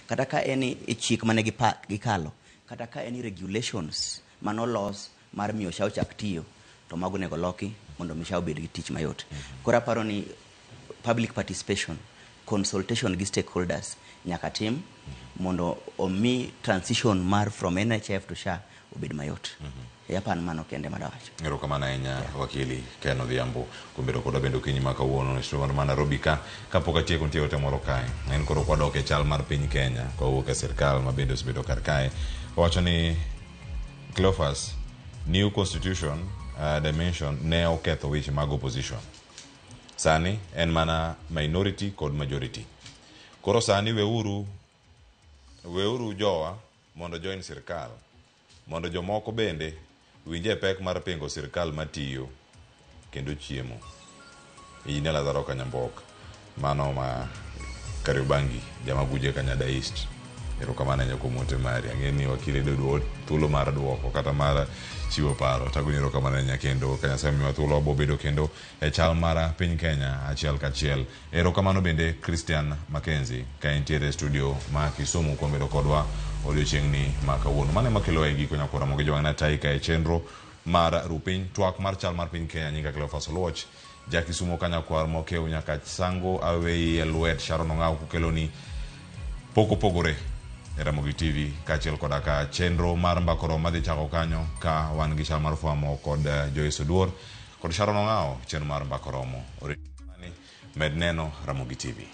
kata ka en e chik mane gikalo kata ka en regulations manolos mar miyo SHA ochak tiyo to mago onego loki mondo mi SHA obed gi tich mayot. Koro aparo ni public participation, consultation gi stakeholders nyaka tim mondo omi transition mar from NHIF to SHA obed mayot. Apan mano kende madawacho. Erokamano ahinya wakili Ken Odhiambo kuom bedo kodwa bende okinyi ma kawuono e studio mar Nairobi ka. Kapok atieko nitie ote moro kae. En koro kwadok e chal mar piny Kenya kawuok e sirkal ma bende osebedo kar kae. Owacho ni Cleophas, new constitution dimension ne oketho weche mag opposition. Sani en mana minority kod majority. Koro sani weuru jowa mondo join sirkal mondo jomoko bende winje pek mar pingo sirkal matiyo kendo chiemo. Injinia Lazaro Kanyambok, mano ma Kariobangi, jamabuje Kanyada East. Erokamano ahinya kuom ote mari. Ang'e ni wakili dwa thuolo mar duoko kata mar chiwo paro. Tagoni erokamano ahinya kendo ka Nyasaye omiwa thuolo wabo bedo kendo e chal mar piny Kenya achiel kachiel. Erokamano bende Christian Mackenzie ka entiere e studio ma Kisumu kuom bedo kodwa odiochieng'ni ma kawuono. Mano ema kelowa e giko nyakwara Ramogi Jowang'na tai ka e chenro mar rupiny twak mar chal mar piny Kenya. Nyinga Cleophas Oluoch, ja Kisumu ka nyakwar mokew nyaka Sango aweyi e lwet Sharon Ong'aw kokeloni pok opogore e Ramogi TV kaachiel koda ka chenro mar Mbako Romo madhi chako kanyo ka wan gi chal mar fwambo kod Joyce Oduor kod Sharon Ong'aw chenro mar Mbako Romo. Med neno Ramogi TV.